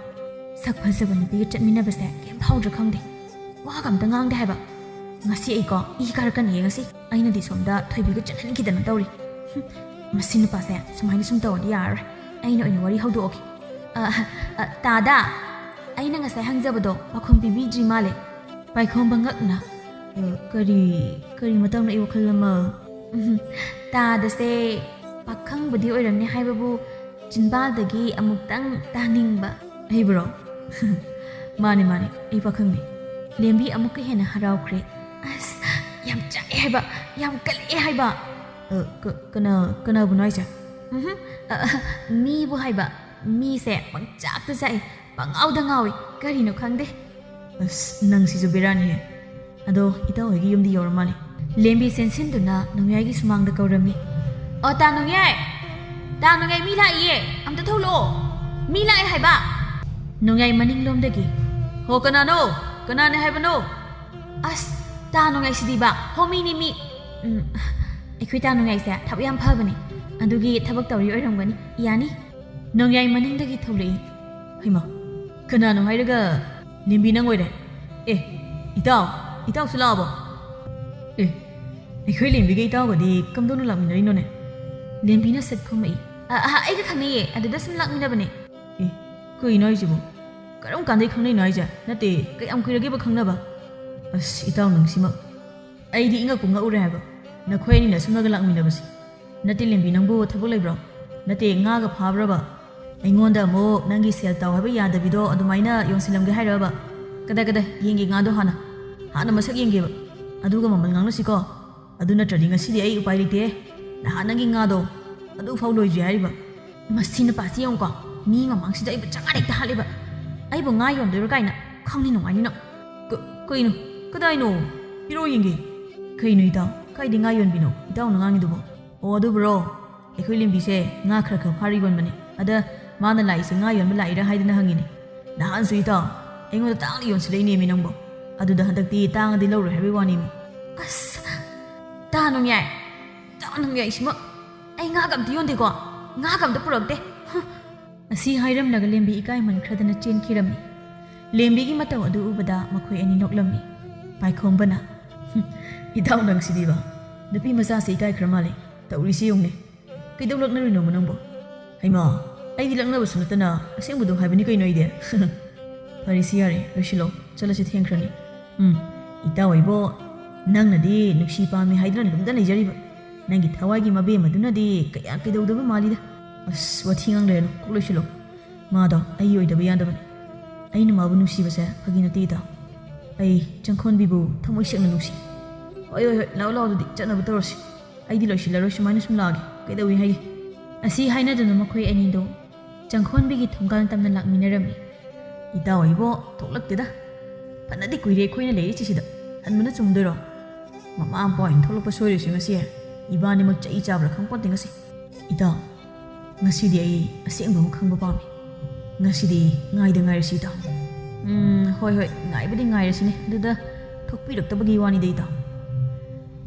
ꯁꯛ ꯐꯖꯕ ꯅꯨꯄꯤꯒ ꯆꯠꯃꯤꯟꯅꯕꯁꯦ ꯀꯩꯝ ꯐꯥꯎꯗ꯭ꯔꯥ ꯈꯪꯗꯦ꯫ ꯋꯥꯒ ꯑꯝꯇ ꯉꯥꯡꯗꯦ ꯍꯥꯏꯕ꯫ ꯉꯁꯤ ꯑꯩꯀꯣ ꯏ ꯀꯥꯔꯛꯀꯅꯤꯌꯦ ꯉꯁꯤ꯫ ꯑꯩꯅꯗꯤ ꯁꯣꯝꯗ ꯊꯣꯏꯕꯤꯒ ꯆꯠꯍꯟꯈꯤꯗꯅ ꯇꯧꯔꯤ꯫ ꯍꯨꯝ, ꯃꯁꯤ ꯅꯨꯄꯥꯁꯦ ꯁꯨꯃꯥꯏꯅ ꯁꯨꯝ ꯇꯧꯔꯗꯤ ꯌꯥꯔꯔꯣꯏ꯫ ꯑꯩꯅ ꯑꯣꯏꯅ ꯋꯥꯔꯤ ꯍꯧꯗꯣꯛꯑꯒꯦ꯫ ꯑ, ꯑ, ꯇꯥꯗ, ꯑꯩꯅ ꯉꯁꯥꯏ ꯍꯪꯖꯕꯗꯣ ꯄꯥꯈꯨꯝ ꯄꯤꯕꯤꯗ꯭ꯔꯤ ꯃꯥꯜꯂꯦ꯫" ꯄꯥꯏꯈꯣꯝꯕ ꯉꯛꯅ, "ꯑ, ꯀꯔꯤ, ꯀꯔꯤ ꯃꯇꯥꯡꯅꯣ ꯑꯩ ꯋꯥꯈꯜ ꯑꯃ?" ꯎꯝ, ꯇꯥꯗꯁꯦ ꯄꯥꯈꯪꯕꯨꯗꯤ ꯑꯣꯏꯔꯝꯅꯤ ꯍꯥꯏꯕꯕꯨ ꯆꯤꯟꯕꯥꯜꯗꯒꯤ ꯑꯃꯨꯛꯇꯪ ꯇꯥꯅꯤꯡꯕ꯫ ꯑꯩꯕꯨꯔꯣ? "ꯃꯥꯅꯦ, ꯃꯥꯅꯦ, ꯑꯩ ꯄꯥꯈꯪꯅꯦ꯫" ꯂꯦꯝꯕꯤ ꯑꯃꯨꯛꯀ ꯍꯦꯟꯅ ꯍꯔꯥꯎꯈ꯭ꯔꯦ꯫ "ꯑꯁ, ꯌꯥꯝ ꯆꯥꯛꯑꯦ ꯍꯥꯏꯕ, ꯌꯥꯝ ꯀꯜꯂꯛꯑꯦ ꯍꯥꯏꯕ꯫" "ꯑ, ꯀ-, ꯀꯅꯥ, ꯀꯅꯥꯕꯨꯅꯣ ꯍꯥꯏꯁꯦ?" ꯎꯝꯍꯨꯝ, ꯑ, ꯑ, "ꯃꯤꯕꯨ ꯍꯥꯏꯕ, ꯃꯤꯁꯦ ꯄꯪꯆꯥꯛꯇ ꯆꯥꯛꯑꯦ, ꯄꯪꯉꯥꯎꯗ ꯉꯥꯎꯏ, ꯀꯔꯤꯅꯣ ꯈꯪꯗꯦ꯫" "ꯑꯁ, ꯅꯪꯁꯤꯁꯨ ꯕꯦꯔꯥꯅꯤꯍꯦ꯫ ꯑꯗꯣ ꯏꯇꯥꯎ ꯍꯣꯏꯒꯤ ꯌꯨꯝꯗꯤ ꯌꯧꯔ ꯃꯥꯜꯂꯦ꯫" ꯂꯦꯝꯕꯤ ꯆꯦꯟꯁꯤꯟꯗꯨꯅ ꯅꯣꯡꯌꯥꯏꯒꯤ ꯁꯨꯃꯥꯡꯗ ꯀꯧꯔꯝꯃꯤ꯫ "ꯑꯣ, ꯇꯥ ꯅꯣꯡꯌꯥꯏ! ꯇꯥ ꯅꯣꯡꯌꯥꯏ, ꯃꯤ ꯂꯥꯛꯏꯌꯦ! ꯑꯝꯇ ꯊꯣꯛꯂꯛꯑꯣ! ꯃꯤ ꯂꯥꯛꯑꯦ ꯍꯥꯏꯕ!" ꯅꯣꯡꯌꯥꯏ ꯃꯅꯤꯡꯂꯣꯝꯗꯒꯤ, "ꯍꯣ, ꯀꯅꯥꯅꯣ? ꯀꯅꯥꯅꯦ ꯍꯥꯏꯕꯅꯣ?" "ꯑꯁ, ꯇꯥ ꯅꯣꯡꯌꯥꯏ ꯁꯤꯗꯤꯕ! ꯍꯣ, ꯃꯤꯅꯤ, ꯃꯤ!" "ꯎꯝ, ꯑꯩꯈꯣꯏ ꯇꯥ ꯅꯣꯡꯌꯥꯏꯁꯦ ꯊꯕꯛ ꯌꯥꯝ ꯐꯕꯅꯦ꯫ ꯑꯗꯨꯒꯤ ꯊꯕꯛ ꯇꯧꯔꯤ ꯑꯣꯏꯔꯝꯒꯅꯤ꯫ ꯌꯥꯅꯤ?" ꯅꯣꯡꯌꯥꯏ ꯃꯅꯤꯡꯗꯒꯤ ꯊꯣꯛꯂꯛꯏ꯫ ꯍꯩꯃꯥ, ꯀꯅꯥꯅꯣ ꯍꯥꯏꯔꯒ ꯂꯦꯝꯕꯤ ꯅꯪ ꯑꯣꯏꯔꯦ꯫ ꯑꯦ, ꯏꯇꯥꯎ, ꯏꯇꯥꯎꯁꯨ ꯂꯥꯛꯑꯕꯣ? ꯑꯦ, ꯑꯩꯈꯣꯏ ꯂꯦꯝꯕꯤꯒ ꯏꯇꯥꯎꯒꯗꯤ ꯀꯝꯗꯧꯅ ꯂꯥꯛꯃꯤꯟꯅꯔꯤꯅꯣꯅꯦ? ꯂꯦꯝꯕꯤꯅ ꯁꯠ ꯈꯨꯝꯃꯛꯏ꯫ "ꯑ, ꯑ, ꯑꯩꯒ ꯈꯪꯅꯩꯌꯦ, ꯑꯗꯨꯗ ꯁꯨꯝ ꯂꯥꯛꯃꯤꯟꯅꯕꯅꯦ꯫" "ꯑꯦ, ꯀꯩꯅꯣ ꯍꯥꯏꯁꯤꯕꯨ? ꯀꯔꯝ ꯀꯥꯟꯗꯩ ꯈꯪꯅꯩꯅꯣ ꯍꯥꯏꯁꯦ? ꯅꯠꯇꯦ, ꯀꯌꯥꯝ ꯀꯨꯏꯔꯒꯦꯕ ꯈꯪꯅꯕ?" ꯑꯁ, ꯏꯇꯥꯎ ꯅꯪꯁꯤꯃꯛ꯫ ꯑꯩꯗꯤ ꯏꯉꯛꯄꯨ ꯉꯛꯎꯔꯦ ꯍꯥꯏꯕ, ꯅꯈꯣꯏ ꯑꯅꯤꯅ ꯑꯁꯨꯝꯅꯒ ꯂꯥꯛꯃꯤꯟꯅꯕꯁꯤ꯫ ꯅꯠꯇꯦ ꯂꯦꯝꯕꯤ, ꯅꯪꯕꯨ ꯊꯕꯛ ꯂꯩꯕ꯭ꯔꯣ? ꯅꯠꯇꯦ, ꯉꯥꯒ ꯐꯥꯕ꯭ꯔꯕ? ꯑꯩꯉꯣꯟꯗ ꯑꯃꯨꯛ ꯅꯪꯒꯤ ꯁꯦꯜ ꯇꯥꯎ ꯍꯥꯏꯕ ꯌꯥꯗꯕꯤꯗꯣ ꯑꯗꯨꯃꯥꯏꯅ ꯌꯣꯟꯁꯤꯜꯂꯝꯒꯦ ꯍꯥꯏꯔꯕ? ꯀꯗꯥꯏ, ꯀꯗꯥꯏ, ꯌꯦꯡꯒꯦ ꯉꯥꯗꯣ ꯍꯥꯟꯅ꯫ ꯍꯥꯟꯅ ꯃꯁꯛ ꯌꯦꯡꯒꯦꯕ꯫ ꯑꯗꯨꯒ ꯃꯃꯜ ꯉꯥꯡꯅꯁꯤꯀꯣ꯫ ꯑꯗꯨ ꯅꯠꯇ꯭ꯔꯗꯤ ꯉꯁꯤꯗꯤ ꯑꯩ ꯎꯄꯥꯏ ꯂꯩꯇꯦ꯫ ꯅꯍꯥꯟ ꯅꯪꯒꯤ ꯉꯥꯗꯣ ꯑꯗꯨꯐꯥꯎ ꯂꯣꯏꯗ꯭ꯔꯤ ꯍꯥꯏꯔꯤꯕ꯫ ꯃꯁꯤ ꯅꯨꯄꯥꯁꯤ ꯌꯦꯡꯉꯨꯀꯣ꯫ ꯃꯤ ꯃꯃꯥꯡꯁꯤꯗ ꯑꯩꯕꯨ ꯆꯪꯉꯥ ꯍꯦꯛꯇ ꯍꯥꯠꯂꯦꯕ꯫ ꯑꯩꯕꯨ ꯉꯥ ꯌꯣꯟꯗꯣꯏꯔꯣ ꯀꯥꯏꯅ꯫ ꯈꯪꯅꯤ ꯅꯨꯡꯉꯥꯏꯅꯤ ꯅꯪ꯫ ꯀ-, ꯀꯩꯅꯣ? ꯀꯗꯥꯏꯅꯣ? ꯄꯤꯔꯛꯑꯣ ꯌꯦꯡꯒꯦ꯫ ꯀꯩꯅꯣ ꯏꯇꯥꯎ? ꯀꯥꯏꯗꯩ ꯉꯥ ꯌꯣꯟꯕꯤꯅꯣ ꯏꯇꯥꯎꯅ ꯉꯥꯡꯉꯤꯗꯨꯕꯣ? ꯑꯣ, ꯑꯗꯨꯕꯨꯔꯣ? ꯑꯩꯈꯣꯏ ꯂꯦꯝꯕꯤꯁꯦ ꯉꯥ ꯈꯔ ꯈꯔ ꯐꯥꯔ ꯌꯣꯟꯕꯅꯦ꯫ ꯑꯗ ꯃꯥꯅ ꯂꯥꯛꯏꯁꯦ ꯉꯥ ꯌꯣꯟꯕ ꯂꯥꯛꯏꯔꯥ ꯍꯥꯏꯗꯅ ꯍꯪꯉꯤꯅꯦ꯫ ꯅꯍꯥꯟꯁꯨ ꯏꯇꯥꯎ, ꯑꯩꯉꯣꯟꯗ ꯇꯥꯡꯅ ꯌꯣꯟꯁꯤꯜꯂꯛꯏꯅꯦꯃꯤ ꯅꯪꯕꯣ꯫ ꯑꯗꯨꯗ ꯍꯟꯗꯛꯇꯤ ꯇꯥꯡꯉꯗꯤ ꯂꯧꯔꯣꯏ ꯍꯥꯏꯕꯩ ꯋꯥꯅꯦꯃꯤ꯫ ꯑꯁ, ꯇꯥ ꯅꯨꯡꯌꯥꯏ, ꯇꯥ ꯅꯨꯡꯌꯥꯏ ꯁꯤꯃ꯫ ꯑꯩ ꯉꯥꯒ ꯑꯝꯇ ꯌꯣꯟꯗꯦꯀꯣ, ꯉꯥꯒ ꯑꯝꯇ ꯄꯨꯔꯛꯇꯦ꯫ ꯍꯨꯝ꯫ ꯑꯁꯤ ꯍꯥꯏꯔꯝꯂꯒ ꯂꯦꯝꯕꯤ ꯏꯀꯥꯏꯃꯟꯈ꯭ꯔꯗꯅ ꯆꯦꯟꯈꯤꯔꯝꯃꯤ꯫ ꯂꯦꯝꯕꯤꯒꯤ ꯃꯇꯧ ꯑꯗꯨ ꯎꯕꯗ ꯃꯈꯣꯏ ꯑꯅꯤ ꯅꯣꯛꯂꯝꯃꯤ꯫ ꯄꯥꯏꯈꯣꯝꯕꯅ, "ꯍꯨꯝ, ꯏꯇꯥꯎ ꯅꯪꯁꯤꯗꯤꯕ, ꯅꯨꯄꯤ ꯃꯆꯥꯁꯦ ꯏꯀꯥꯏꯈ꯭ꯔ ꯃꯥꯜꯂꯦ꯫ ꯇꯧꯔꯤꯁꯤ ꯌꯦꯡꯉꯨꯅꯦ꯫ ꯀꯩꯗꯧ ꯂꯛꯅꯔꯨꯏꯅꯣꯕ ꯅꯪꯕꯣ?" "ꯍꯩꯃꯥ, ꯑꯩꯗꯤ ꯂꯛꯅꯕꯁꯨ ꯅꯠꯇꯅ ꯑꯁꯦꯡꯕꯗꯣ ꯍꯥꯏꯕꯅꯤ ꯀꯩꯅꯣ ꯑꯩꯗꯤ꯫" "ꯐꯔꯦꯁꯤ ꯌꯥꯔꯦ, ꯂꯣꯏꯁꯤꯜꯂꯣ, ꯆꯠꯂꯁꯤ, ꯊꯦꯡꯈ꯭ꯔꯅꯤ꯫" "ꯎꯝ, ꯏꯇꯥꯎ ꯑꯩꯕꯣ, ꯅꯪꯅꯗꯤ ꯅꯨꯡꯁꯤ ꯄꯥꯝꯃꯤ ꯍꯥꯏꯗꯨꯅ ꯂꯨꯝꯗ ꯂꯩꯖꯔꯤꯕ ꯅꯪꯒꯤ ꯊꯋꯥꯏꯒꯤ ꯃꯕꯦꯝ ꯑꯗꯨꯅꯗꯤ ꯀꯌꯥ ꯀꯩꯗꯧꯗꯕ ꯃꯥꯜꯂꯤꯗ꯫ ꯑꯁ, ꯋꯥꯊꯤ ꯉꯥꯡ ꯂꯩꯔꯅꯨ, ꯀꯣꯛ ꯂꯣꯏꯁꯤꯜꯂꯣ꯫ ꯃꯥꯗꯣ ꯑꯩ ꯑꯣꯏꯗꯕ ꯌꯥꯗꯕꯅꯤ꯫ ꯑꯩꯅ ꯃꯥꯕꯨ ꯅꯨꯡꯁꯤꯕꯁꯦ ꯐꯥꯒꯤ ꯅꯠꯇꯦ ꯏꯇꯥꯎ꯫ ꯑꯩ ꯆꯪꯈꯣꯟꯕꯤꯕꯨ ꯊꯃꯣꯏ ꯁꯦꯡꯅ ꯅꯨꯡꯁꯤ꯫" "ꯍꯣꯏ, ꯍꯣꯏ, ꯍꯣꯏ, ꯂꯥꯛꯑꯣ, ꯂꯥꯛꯑꯣ, ꯑꯗꯨꯗꯤ ꯆꯠꯅꯕ ꯇꯧꯔꯁꯤ꯫ ꯑꯩꯗꯤ ꯂꯣꯏꯁꯤꯜꯂꯔꯣꯏ, ꯁꯨꯃꯥꯏꯅ ꯁꯨꯝ ꯂꯥꯛꯑꯒꯦ꯫ ꯀꯩꯗꯧꯏ ꯍꯥꯏꯒꯦ?" ꯑꯁꯤ ꯍꯥꯏꯅꯗꯨꯅ ꯃꯈꯣꯏ ꯑꯅꯤꯗꯣ ꯆꯪꯈꯣꯟꯕꯤꯒꯤ ꯊꯣꯡꯒꯥꯜ ꯇꯝꯅ ꯂꯥꯛꯃꯤꯟꯅꯔꯝꯃꯤ꯫ "ꯏꯇꯥꯎ ꯑꯩꯕꯣ ꯊꯣꯛꯂꯛꯇꯦꯗ꯫ ꯐꯅꯗꯤ ꯀꯨꯏꯔꯦ ꯑꯩꯈꯣꯏꯅ ꯂꯩꯔꯤꯁꯤꯁꯤꯗ꯫ ꯍꯟꯕꯅ ꯆꯨꯝꯗꯣꯏꯔꯣ? ꯃꯃꯥ ꯃꯄꯥ ꯑꯣꯏꯅ ꯊꯣꯛꯂꯛꯄ ꯁꯣꯏꯔꯣꯏꯁꯦ ꯉꯁꯤ꯫ ꯏꯕꯥꯅꯤꯃꯛ ꯆꯩ ꯆꯥꯕ꯭ꯔꯥ ꯈꯪꯄꯣꯟꯇꯦ ꯉꯁꯤ꯫ ꯏꯇꯥꯎ, ꯉꯁꯤꯗꯤ ꯑꯩ ꯑꯁꯦꯡꯕ ꯑꯃ ꯈꯪꯕ ꯄꯥꯝꯃꯤ꯫ ꯉꯁꯤꯗꯤ ꯉꯥꯏꯗ ꯉꯥꯏꯔꯁꯤ ꯏꯇꯥꯎ꯫" "ꯎꯝ, ꯍꯣꯏ, ꯍꯣꯏ, ꯉꯥꯏꯕꯗꯤ ꯉꯥꯏꯔꯁꯤꯅꯦ꯫ ꯑꯗꯨꯗ ꯊꯣꯛꯄꯤꯔꯛꯇꯕꯒꯤ ꯋꯥꯅꯤꯗ ꯏꯇꯥꯎ꯫"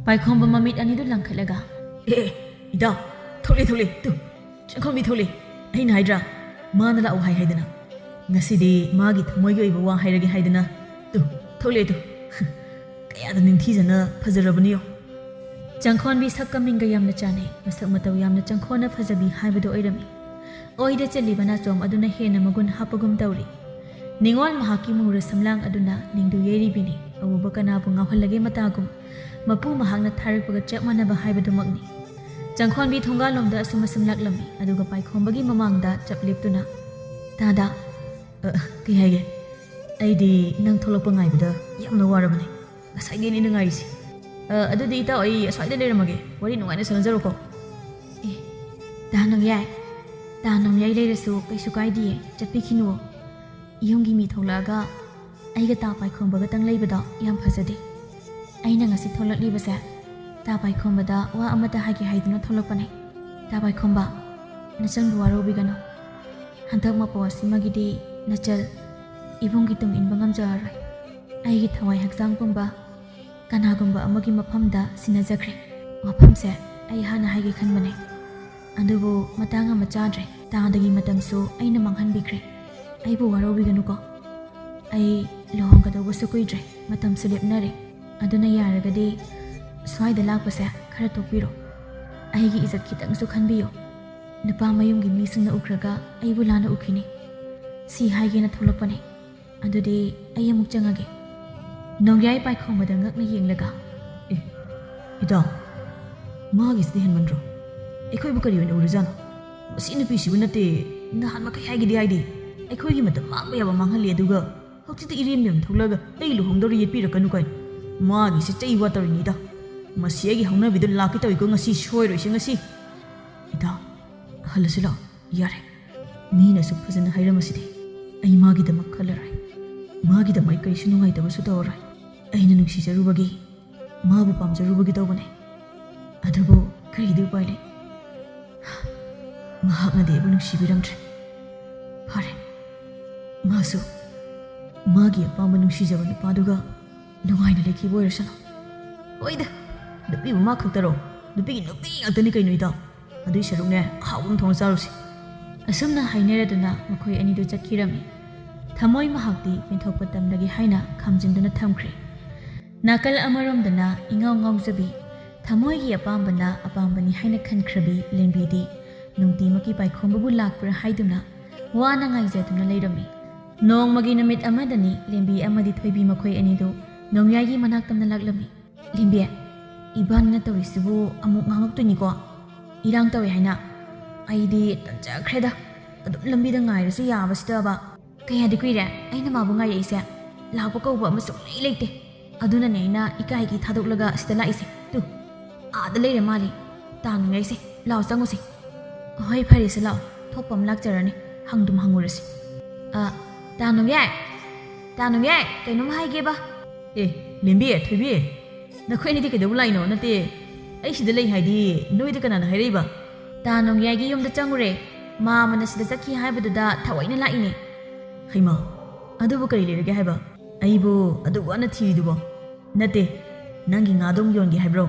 ꯄꯥꯏꯈꯣꯝꯕ ꯃꯃꯤꯠ ꯑꯅꯤꯗꯨ ꯂꯪꯈꯠꯂꯒ, "ꯑꯦ, ꯑꯦ, ꯏꯇꯥꯎ, ꯊꯣꯛꯂꯦ, ꯊꯣꯛꯂꯦ꯫ ꯇꯨ, ꯆꯪꯈꯣꯝꯕꯤ ꯊꯣꯛꯂꯦ꯫ ꯑꯩꯅ ꯍꯥꯏꯗ꯭ꯔꯥ? ꯃꯥꯅ ꯂꯥꯛꯑꯣ ꯍꯥꯏ ꯍꯥꯏꯗꯅ꯫ ꯉꯁꯤꯗꯤ ꯃꯥꯒꯤ ꯊꯃꯣꯏꯒꯤ ꯑꯣꯏꯕ ꯋꯥ ꯍꯥꯏꯔꯒꯦ ꯍꯥꯏꯗꯅ꯫ ꯇꯨ, ꯊꯣꯛꯂꯦ ꯇꯨ꯫ ꯀꯌꯥꯗ ꯅꯤꯡꯊꯤꯖꯅ ꯐꯖꯔꯕꯅꯤꯌꯣ꯫" ꯆꯪꯈꯣꯟꯕꯤ ꯁꯛꯀ ꯃꯤꯡꯒ ꯌꯥꯝꯅ ꯆꯥꯟꯅꯩ, ꯃꯁꯛ ꯃꯇꯧ ꯌꯥꯝꯅ ꯆꯪꯈꯣꯟꯅ ꯐꯖꯕꯤ ꯍꯥꯏꯕꯗꯨ ꯑꯣꯏꯔꯝꯃꯤ꯫ ꯑꯣꯏꯗ ꯆꯠꯂꯤꯕ ꯅꯥꯆꯣꯝ ꯑꯗꯨꯅ ꯍꯦꯟꯅ ꯃꯒꯨꯟ ꯍꯥꯞꯄꯒꯨꯝ ꯇꯧꯔꯤ꯫ ꯅꯤꯉꯣꯜ ꯃꯍꯥꯛꯀꯤ ꯃꯨꯔ ꯁꯝꯂꯥꯡ ꯑꯗꯨꯅ ꯅꯤꯡꯗꯨ ꯌꯩꯔꯤꯕꯤꯅꯤ, ꯑꯎꯕ ꯀꯅꯥꯕꯨ ꯉꯥꯎꯍꯜꯂꯒꯦ ꯃꯇꯥꯒꯨꯝ꯫ ꯃꯄꯨ ꯃꯍꯥꯛꯅ ꯊꯥꯔꯛꯄꯒ ꯆꯞ ꯃꯥꯟꯅꯕ ꯍꯥꯏꯕꯗꯨꯃꯛꯅꯤ꯫ ꯆꯪꯈꯣꯟꯕꯤ ꯊꯣꯡꯒꯥꯜꯂꯣꯝꯗ ꯑꯁꯨꯝ ꯑꯁꯨꯝ ꯂꯥꯛꯂꯝꯃꯤ, ꯑꯗꯨꯒ ꯄꯥꯏꯈꯣꯝꯕꯒꯤ ꯃꯃꯥꯡꯗ ꯆꯞ ꯂꯦꯞꯇꯨꯅ, "ꯇꯥꯗ, ꯑ, ꯀꯩ ꯍꯥꯏꯒꯦ? ꯑꯩꯗꯤ ꯅꯪ ꯊꯣꯛꯂꯛꯄ ꯉꯥꯏꯕꯗ ꯌꯥꯝꯅ ꯋꯥꯔꯕꯅꯦ꯫ ꯉꯁꯥꯏꯗꯩꯅꯦ ꯑꯩꯅ ꯉꯥꯏꯔꯤꯁꯦ꯫ ꯑ, ꯑꯗꯨꯗꯤ ꯏꯇꯥꯎ, ꯑꯩ ꯑꯁ꯭ꯋꯥꯏꯗ ꯂꯩꯔꯝꯃꯒꯦ꯫ ꯋꯥꯔꯤ ꯅꯨꯡꯉꯥꯏꯅ ꯁꯥꯟꯅꯖꯔꯣꯀꯣ꯫" "ꯑꯦ, ꯇꯥ ꯅꯣꯡꯌꯥꯏ, ꯇꯥ ꯅꯣꯡꯌꯥꯏ ꯂꯩꯔꯁꯨ ꯀꯩꯁꯨ ꯀꯥꯏꯗꯤꯌꯦ, ꯆꯠꯄꯤꯈꯤꯅꯨꯋꯣ꯫ ꯌꯨꯝꯒꯤ ꯃꯤ ꯊꯣꯛꯂꯛꯑꯒ ꯑꯩꯒ ꯇꯥ ꯄꯥꯏꯈꯣꯝꯕꯒꯇꯪ ꯂꯩꯕꯗꯣ ꯌꯥꯝ ꯐꯖꯗꯦ꯫ ꯑꯩꯅ ꯉꯁꯤ ꯊꯣꯛꯂꯛꯂꯤꯕꯁꯦ ꯇꯥ ꯄꯥꯏꯈꯣꯝꯕꯗ ꯋꯥ ꯑꯃꯇ ꯍꯥꯏꯒꯦ ꯍꯥꯏꯗꯨꯅ ꯊꯣꯛꯂꯛꯄꯅꯦ꯫ ꯇꯥ ꯄꯥꯏꯈꯣꯝꯕ, ꯅꯆꯟꯕꯨ ꯋꯥꯔꯧꯕꯤꯒꯅꯨ꯫ ꯍꯟꯗꯛ ꯃꯄꯣ ꯑꯁꯤꯃꯒꯤꯗꯤ ꯅꯆꯜ ꯏꯕꯨꯡꯒꯤ ꯇꯨꯡ ꯏꯟꯕ ꯉꯝꯖꯔꯔꯣꯏ꯫ ꯑꯩꯒꯤ ꯊꯋꯥꯏ ꯍꯛꯆꯥꯡ ꯄꯨꯝꯕ ꯀꯅꯥꯒꯨꯝꯕ ꯑꯃꯒꯤ ꯃꯐꯝꯗ ꯁꯤꯟꯅꯖꯈ꯭ꯔꯦ꯫ ꯋꯥꯐꯝꯁꯦ ꯑꯩ ꯍꯥꯟꯅ ꯍꯥꯏꯒꯦ ꯈꯟꯕꯅꯦ, ꯑꯗꯨꯕꯨ ꯃꯇꯥꯡ ꯑꯃ ꯆꯥꯗ꯭ꯔꯦ꯫ ꯇꯥꯗꯒꯤ ꯃꯇꯝꯁꯨ ꯑꯩꯅ ꯃꯥꯡꯍꯟꯕꯤꯈ꯭ꯔꯦ꯫ ꯑꯩꯕꯨ ꯋꯥꯔꯧꯕꯤꯒꯅꯨꯀꯣ꯫ ꯑꯩ ꯂꯨꯍꯣꯡꯒꯗꯧꯕꯁꯨ ꯀꯨꯏꯗ꯭ꯔꯦ, ꯃꯇꯝꯁꯨ ꯂꯦꯞꯅꯔꯦ꯫ ꯑꯗꯨꯅ ꯌꯥꯔꯒꯗꯤ ꯁ꯭ꯋꯥꯏꯗ ꯂꯥꯛꯄꯁꯦ ꯈꯔ ꯇꯣꯛꯄꯤꯔꯣ꯫ ꯑꯩꯒꯤ ꯏꯖꯠ ꯈꯤꯇꯪꯁꯨ ꯈꯟꯕꯤꯌꯨ꯫ ꯅꯨꯄꯥ ꯃꯌꯨꯝꯒꯤ ꯃꯤꯁꯤꯡꯅ ꯎꯈ꯭ꯔꯒ ꯑꯩꯕꯨ ꯂꯥꯟꯅ ꯎꯈꯤꯅꯤ꯫ ꯁꯤ ꯍꯥꯏꯒꯦꯅ ꯊꯣꯛꯂꯛꯄꯅꯦ꯫ ꯑꯗꯨꯗꯤ ꯑꯩ ꯑꯃꯨꯛ ꯆꯪꯉꯒꯦ꯫" ꯅꯣꯡꯌꯥꯏ ꯄꯥꯏꯈꯣꯝꯕꯗ ꯉꯛꯅ ꯌꯦꯡꯂꯒ, "ꯑꯦ, ꯏꯇꯥꯎ, ꯃꯥꯒꯤꯁꯤꯗꯤ ꯍꯦꯟꯃꯟꯗ꯭ꯔꯣ? ꯑꯩꯈꯣꯏꯕꯨ ꯀꯔꯤ ꯑꯣꯏꯅ ꯎꯔꯖꯥꯠꯅꯣ? ꯃꯁꯤ ꯅꯨꯄꯤꯁꯤꯕꯨ ꯅꯠꯇꯦ, ꯅꯍꯥꯟ ꯃꯈꯩ ꯍꯥꯏꯒꯤꯗꯤ ꯍꯥꯏꯗꯦ, ꯑꯩꯈꯣꯏꯒꯤ ꯃꯇꯝ ꯃꯥꯡꯕ ꯌꯥꯕ ꯃꯥꯡꯍꯜꯂꯤ, ꯑꯗꯨꯒ ꯍꯧꯖꯤꯛꯇꯤ ꯏꯔꯦꯝ ꯏꯔꯦꯝ ꯊꯣꯛꯂꯛꯑꯒ ꯑꯩ ꯂꯨꯍꯣꯡꯗꯧꯔꯦ ꯌꯦꯠꯄꯤꯔꯛꯀꯅꯨ ꯀꯥꯏꯅ꯫ ꯃꯥꯒꯤꯁꯤ ꯆꯩ ꯋꯥ ꯇꯧꯔꯤꯅꯤꯗ꯫ ꯃꯁꯤ ꯑꯩꯒꯤ ꯍꯧꯅꯕꯤꯗ ꯂꯥꯛꯀꯦ ꯇꯧꯏꯀꯣ, ꯉꯁꯤ ꯁꯣꯏꯔꯣꯏꯁꯦ ꯉꯁꯤ꯫ ꯏꯇꯥꯎ, ꯍꯜꯂꯁꯤ ꯂꯥꯛꯑꯣ, ꯌꯥꯔꯦ꯫ ꯃꯤꯅꯁꯨ ꯐꯖꯅ ꯍꯥꯏꯔꯝꯃꯁꯤꯗꯤ꯫ ꯑꯩ ꯃꯥꯒꯤꯗꯃꯛ ꯈꯜꯂꯔꯣꯏ꯫ ꯃꯥꯒꯤꯗꯃꯛ ꯑꯩ ꯀꯔꯤꯁꯨ ꯅꯨꯡꯉꯥꯏꯇꯕꯁꯨ ꯇꯧꯔꯔꯣꯏ꯫ ꯑꯩꯅ ꯅꯨꯡꯁꯤꯖꯔꯨꯕꯒꯤ, ꯃꯥꯕꯨ ꯄꯥꯝꯖꯔꯨꯕꯒꯤ ꯇꯧꯕꯅꯦ꯫ ꯑꯗꯨꯕꯨ ꯀꯔꯤꯗꯤ ꯎꯄꯥꯏ ꯂꯩ? ꯃꯍꯥꯛꯅꯗꯤ ꯑꯩꯕꯨ ꯅꯨꯡꯁꯤꯕꯤꯔꯝꯗ꯭ꯔꯦ꯫ ꯐꯔꯦ, ꯃꯥꯁꯨ ꯃꯥꯒꯤ ꯑꯄꯥꯝꯕ ꯅꯨꯡꯁꯤꯖꯕ ꯅꯨꯄꯥꯗꯨꯒ ꯅꯨꯡꯉꯥꯏꯅ ꯂꯩꯈꯤꯕ ꯑꯣꯏꯔꯁꯅꯨ꯫ ꯍꯣꯏꯗ, ꯅꯨꯄꯤꯕꯨ ꯃꯥ ꯈꯛꯇꯔꯣ? ꯅꯨꯄꯤꯒꯤ ꯅꯨꯄꯤ ꯉꯥꯛꯇꯅꯤ ꯀꯩꯅꯣ, ꯏꯇꯥꯎ꯫ ꯑꯗꯨꯏ ꯁꯔꯨꯛꯅꯦ, ꯑꯍꯥꯎꯕ ꯑꯃ ꯊꯣꯡꯉ ꯆꯥꯔꯨꯁꯤ꯫ ꯑꯁꯨꯝꯅ ꯍꯥꯏꯅꯔꯗꯨꯅ ꯃꯈꯣꯏ ꯑꯅꯤꯗꯨ ꯆꯠꯈꯤꯔꯝꯃꯤ꯫ ꯊꯃꯣꯏ ꯃꯍꯥꯛꯇꯤ ꯄꯦꯟꯊꯣꯛꯄ ꯇꯝꯂꯒꯦ ꯍꯥꯏꯅ ꯈꯥꯝꯖꯤꯟꯗꯨꯅ ꯊꯝꯈ꯭ꯔꯦ꯫ ꯅꯥꯀꯜ ꯑꯃꯔꯣꯝꯗꯅ ꯏꯉꯥꯎ ꯉꯥꯎꯖꯕꯤ, ꯊꯃꯣꯏꯒꯤ ꯑꯄꯥꯝꯕꯅ ꯑꯄꯥꯝꯕꯅꯤ ꯍꯥꯏꯅ ꯈꯟꯈ꯭ꯔꯕꯤ ꯂꯦꯝꯕꯤꯗꯤ ꯅꯨꯡꯇꯤꯃꯛꯀꯤ ꯄꯥꯏꯈꯣꯝꯕꯕꯨ ꯂꯥꯛꯄ꯭ꯔꯥ ꯍꯥꯏꯗꯨꯅ ꯋꯥꯅ ꯉꯥꯏꯖꯗꯨꯅ ꯂꯩꯔꯝꯃꯤ꯫ ꯅꯣꯡꯃꯒꯤ ꯅꯨꯃꯤꯠ ꯑꯃꯗꯅꯤ ꯂꯦꯝꯕꯤ ꯑꯃꯗꯤ ꯊꯣꯏꯕꯤ ꯃꯈꯣꯏ ꯑꯅꯤꯗꯨ ꯅꯣꯡꯌꯥꯏꯒꯤ ꯃꯅꯥꯛꯇꯝꯅ ꯂꯥꯛꯂꯝꯃꯤ꯫ "ꯂꯦꯝꯕꯤ, ꯏꯕꯥꯅꯤꯅ ꯇꯧꯔꯤꯁꯤꯕꯨ ꯑꯃꯨꯛ ꯉꯥꯡꯉꯛꯇꯣꯏꯅꯤꯀꯣ? ꯏꯔꯥꯡ ꯇꯧꯏ ꯍꯥꯏꯅ? ꯑꯩꯗꯤ ꯇꯟꯖꯈ꯭ꯔꯦꯗ, ꯑꯗꯨꯝ ꯂꯝꯕꯤꯗ ꯉꯥꯏꯔꯁꯨ ꯌꯥꯕꯁꯤꯗꯕ꯫ ꯀꯌꯥꯗꯤ ꯀꯨꯏꯔꯦ ꯑꯩꯅ ꯃꯥꯕꯨ ꯉꯥꯏꯔꯛꯏꯁꯦ, ꯂꯥꯛꯄ ꯀꯧꯕ ꯑꯃ ꯁꯨꯡꯂꯩ ꯂꯩꯇꯦ꯫ ꯑꯗꯨꯅꯅꯦ ꯑꯩꯅ ꯏꯀꯥꯏꯒꯤ ꯊꯥꯗꯣꯛꯂꯒ ꯁꯤꯗ ꯂꯥꯛꯏꯁꯦ꯫ ꯇꯨ, ꯑꯥꯗ ꯂꯩꯔꯦ ꯃꯥꯜꯂꯦ꯫ ꯇꯥ ꯅꯣꯡꯌꯥꯏꯁꯦ, ꯂꯥꯛꯑꯣ ꯆꯪꯉꯨꯁꯦ꯫" "ꯍꯣꯏ, ꯐꯔꯦꯁꯦ, ꯂꯥꯛꯑꯣ, ꯊꯣꯛꯄ ꯑꯃ ꯂꯥꯛꯆꯔꯅꯤ, ꯍꯪꯗꯨꯝ ꯍꯪꯉꯨꯔꯁꯤ꯫" "ꯑ, ꯇꯥ ꯅꯣꯡꯌꯥꯏ! ꯇꯥ ꯅꯣꯡꯌꯥꯏ, ꯀꯩꯅꯣꯝ ꯍꯥꯏꯒꯦꯕ꯫" "ꯑꯦ, ꯂꯦꯝꯕꯤ, ꯊꯣꯏꯕꯤ, ꯅꯈꯣꯏ ꯑꯅꯤꯗꯤ ꯀꯩꯗꯧꯕ ꯂꯥꯛꯏꯅꯣ? ꯅꯠꯇꯦ, ꯑꯩ ꯁꯤꯗ ꯂꯩ ꯍꯥꯏꯗꯤ ꯅꯣꯏꯗ ꯀꯅꯥꯅ ꯍꯥꯏꯔꯛꯏꯕ?" "ꯇꯥ ꯅꯣꯡꯌꯥꯏꯒꯤ ꯌꯨꯝꯗ ꯆꯪꯉꯨꯔꯦ, ꯃꯥ ꯑꯃꯅ ꯁꯤꯗ ꯆꯠꯈꯤ ꯍꯥꯏꯕꯗꯨꯗ ꯊꯑꯣꯏꯅ ꯂꯥꯛꯏꯅꯦ꯫" "ꯍꯩꯃꯥ, ꯑꯗꯨꯕꯨ ꯀꯔꯤ ꯂꯩꯔꯒꯦ ꯍꯥꯏꯕ? ꯑꯩꯕꯨ ꯑꯗꯨꯛ ꯋꯥꯅ ꯊꯤꯔꯤꯗꯨꯕꯣ?" "ꯅꯠꯇꯦ, ꯅꯪꯒꯤ ꯉꯥꯗꯣ ꯑꯃꯨꯛ ꯌꯣꯟꯒꯦ ꯍꯥꯏꯕ꯭ꯔꯣ?"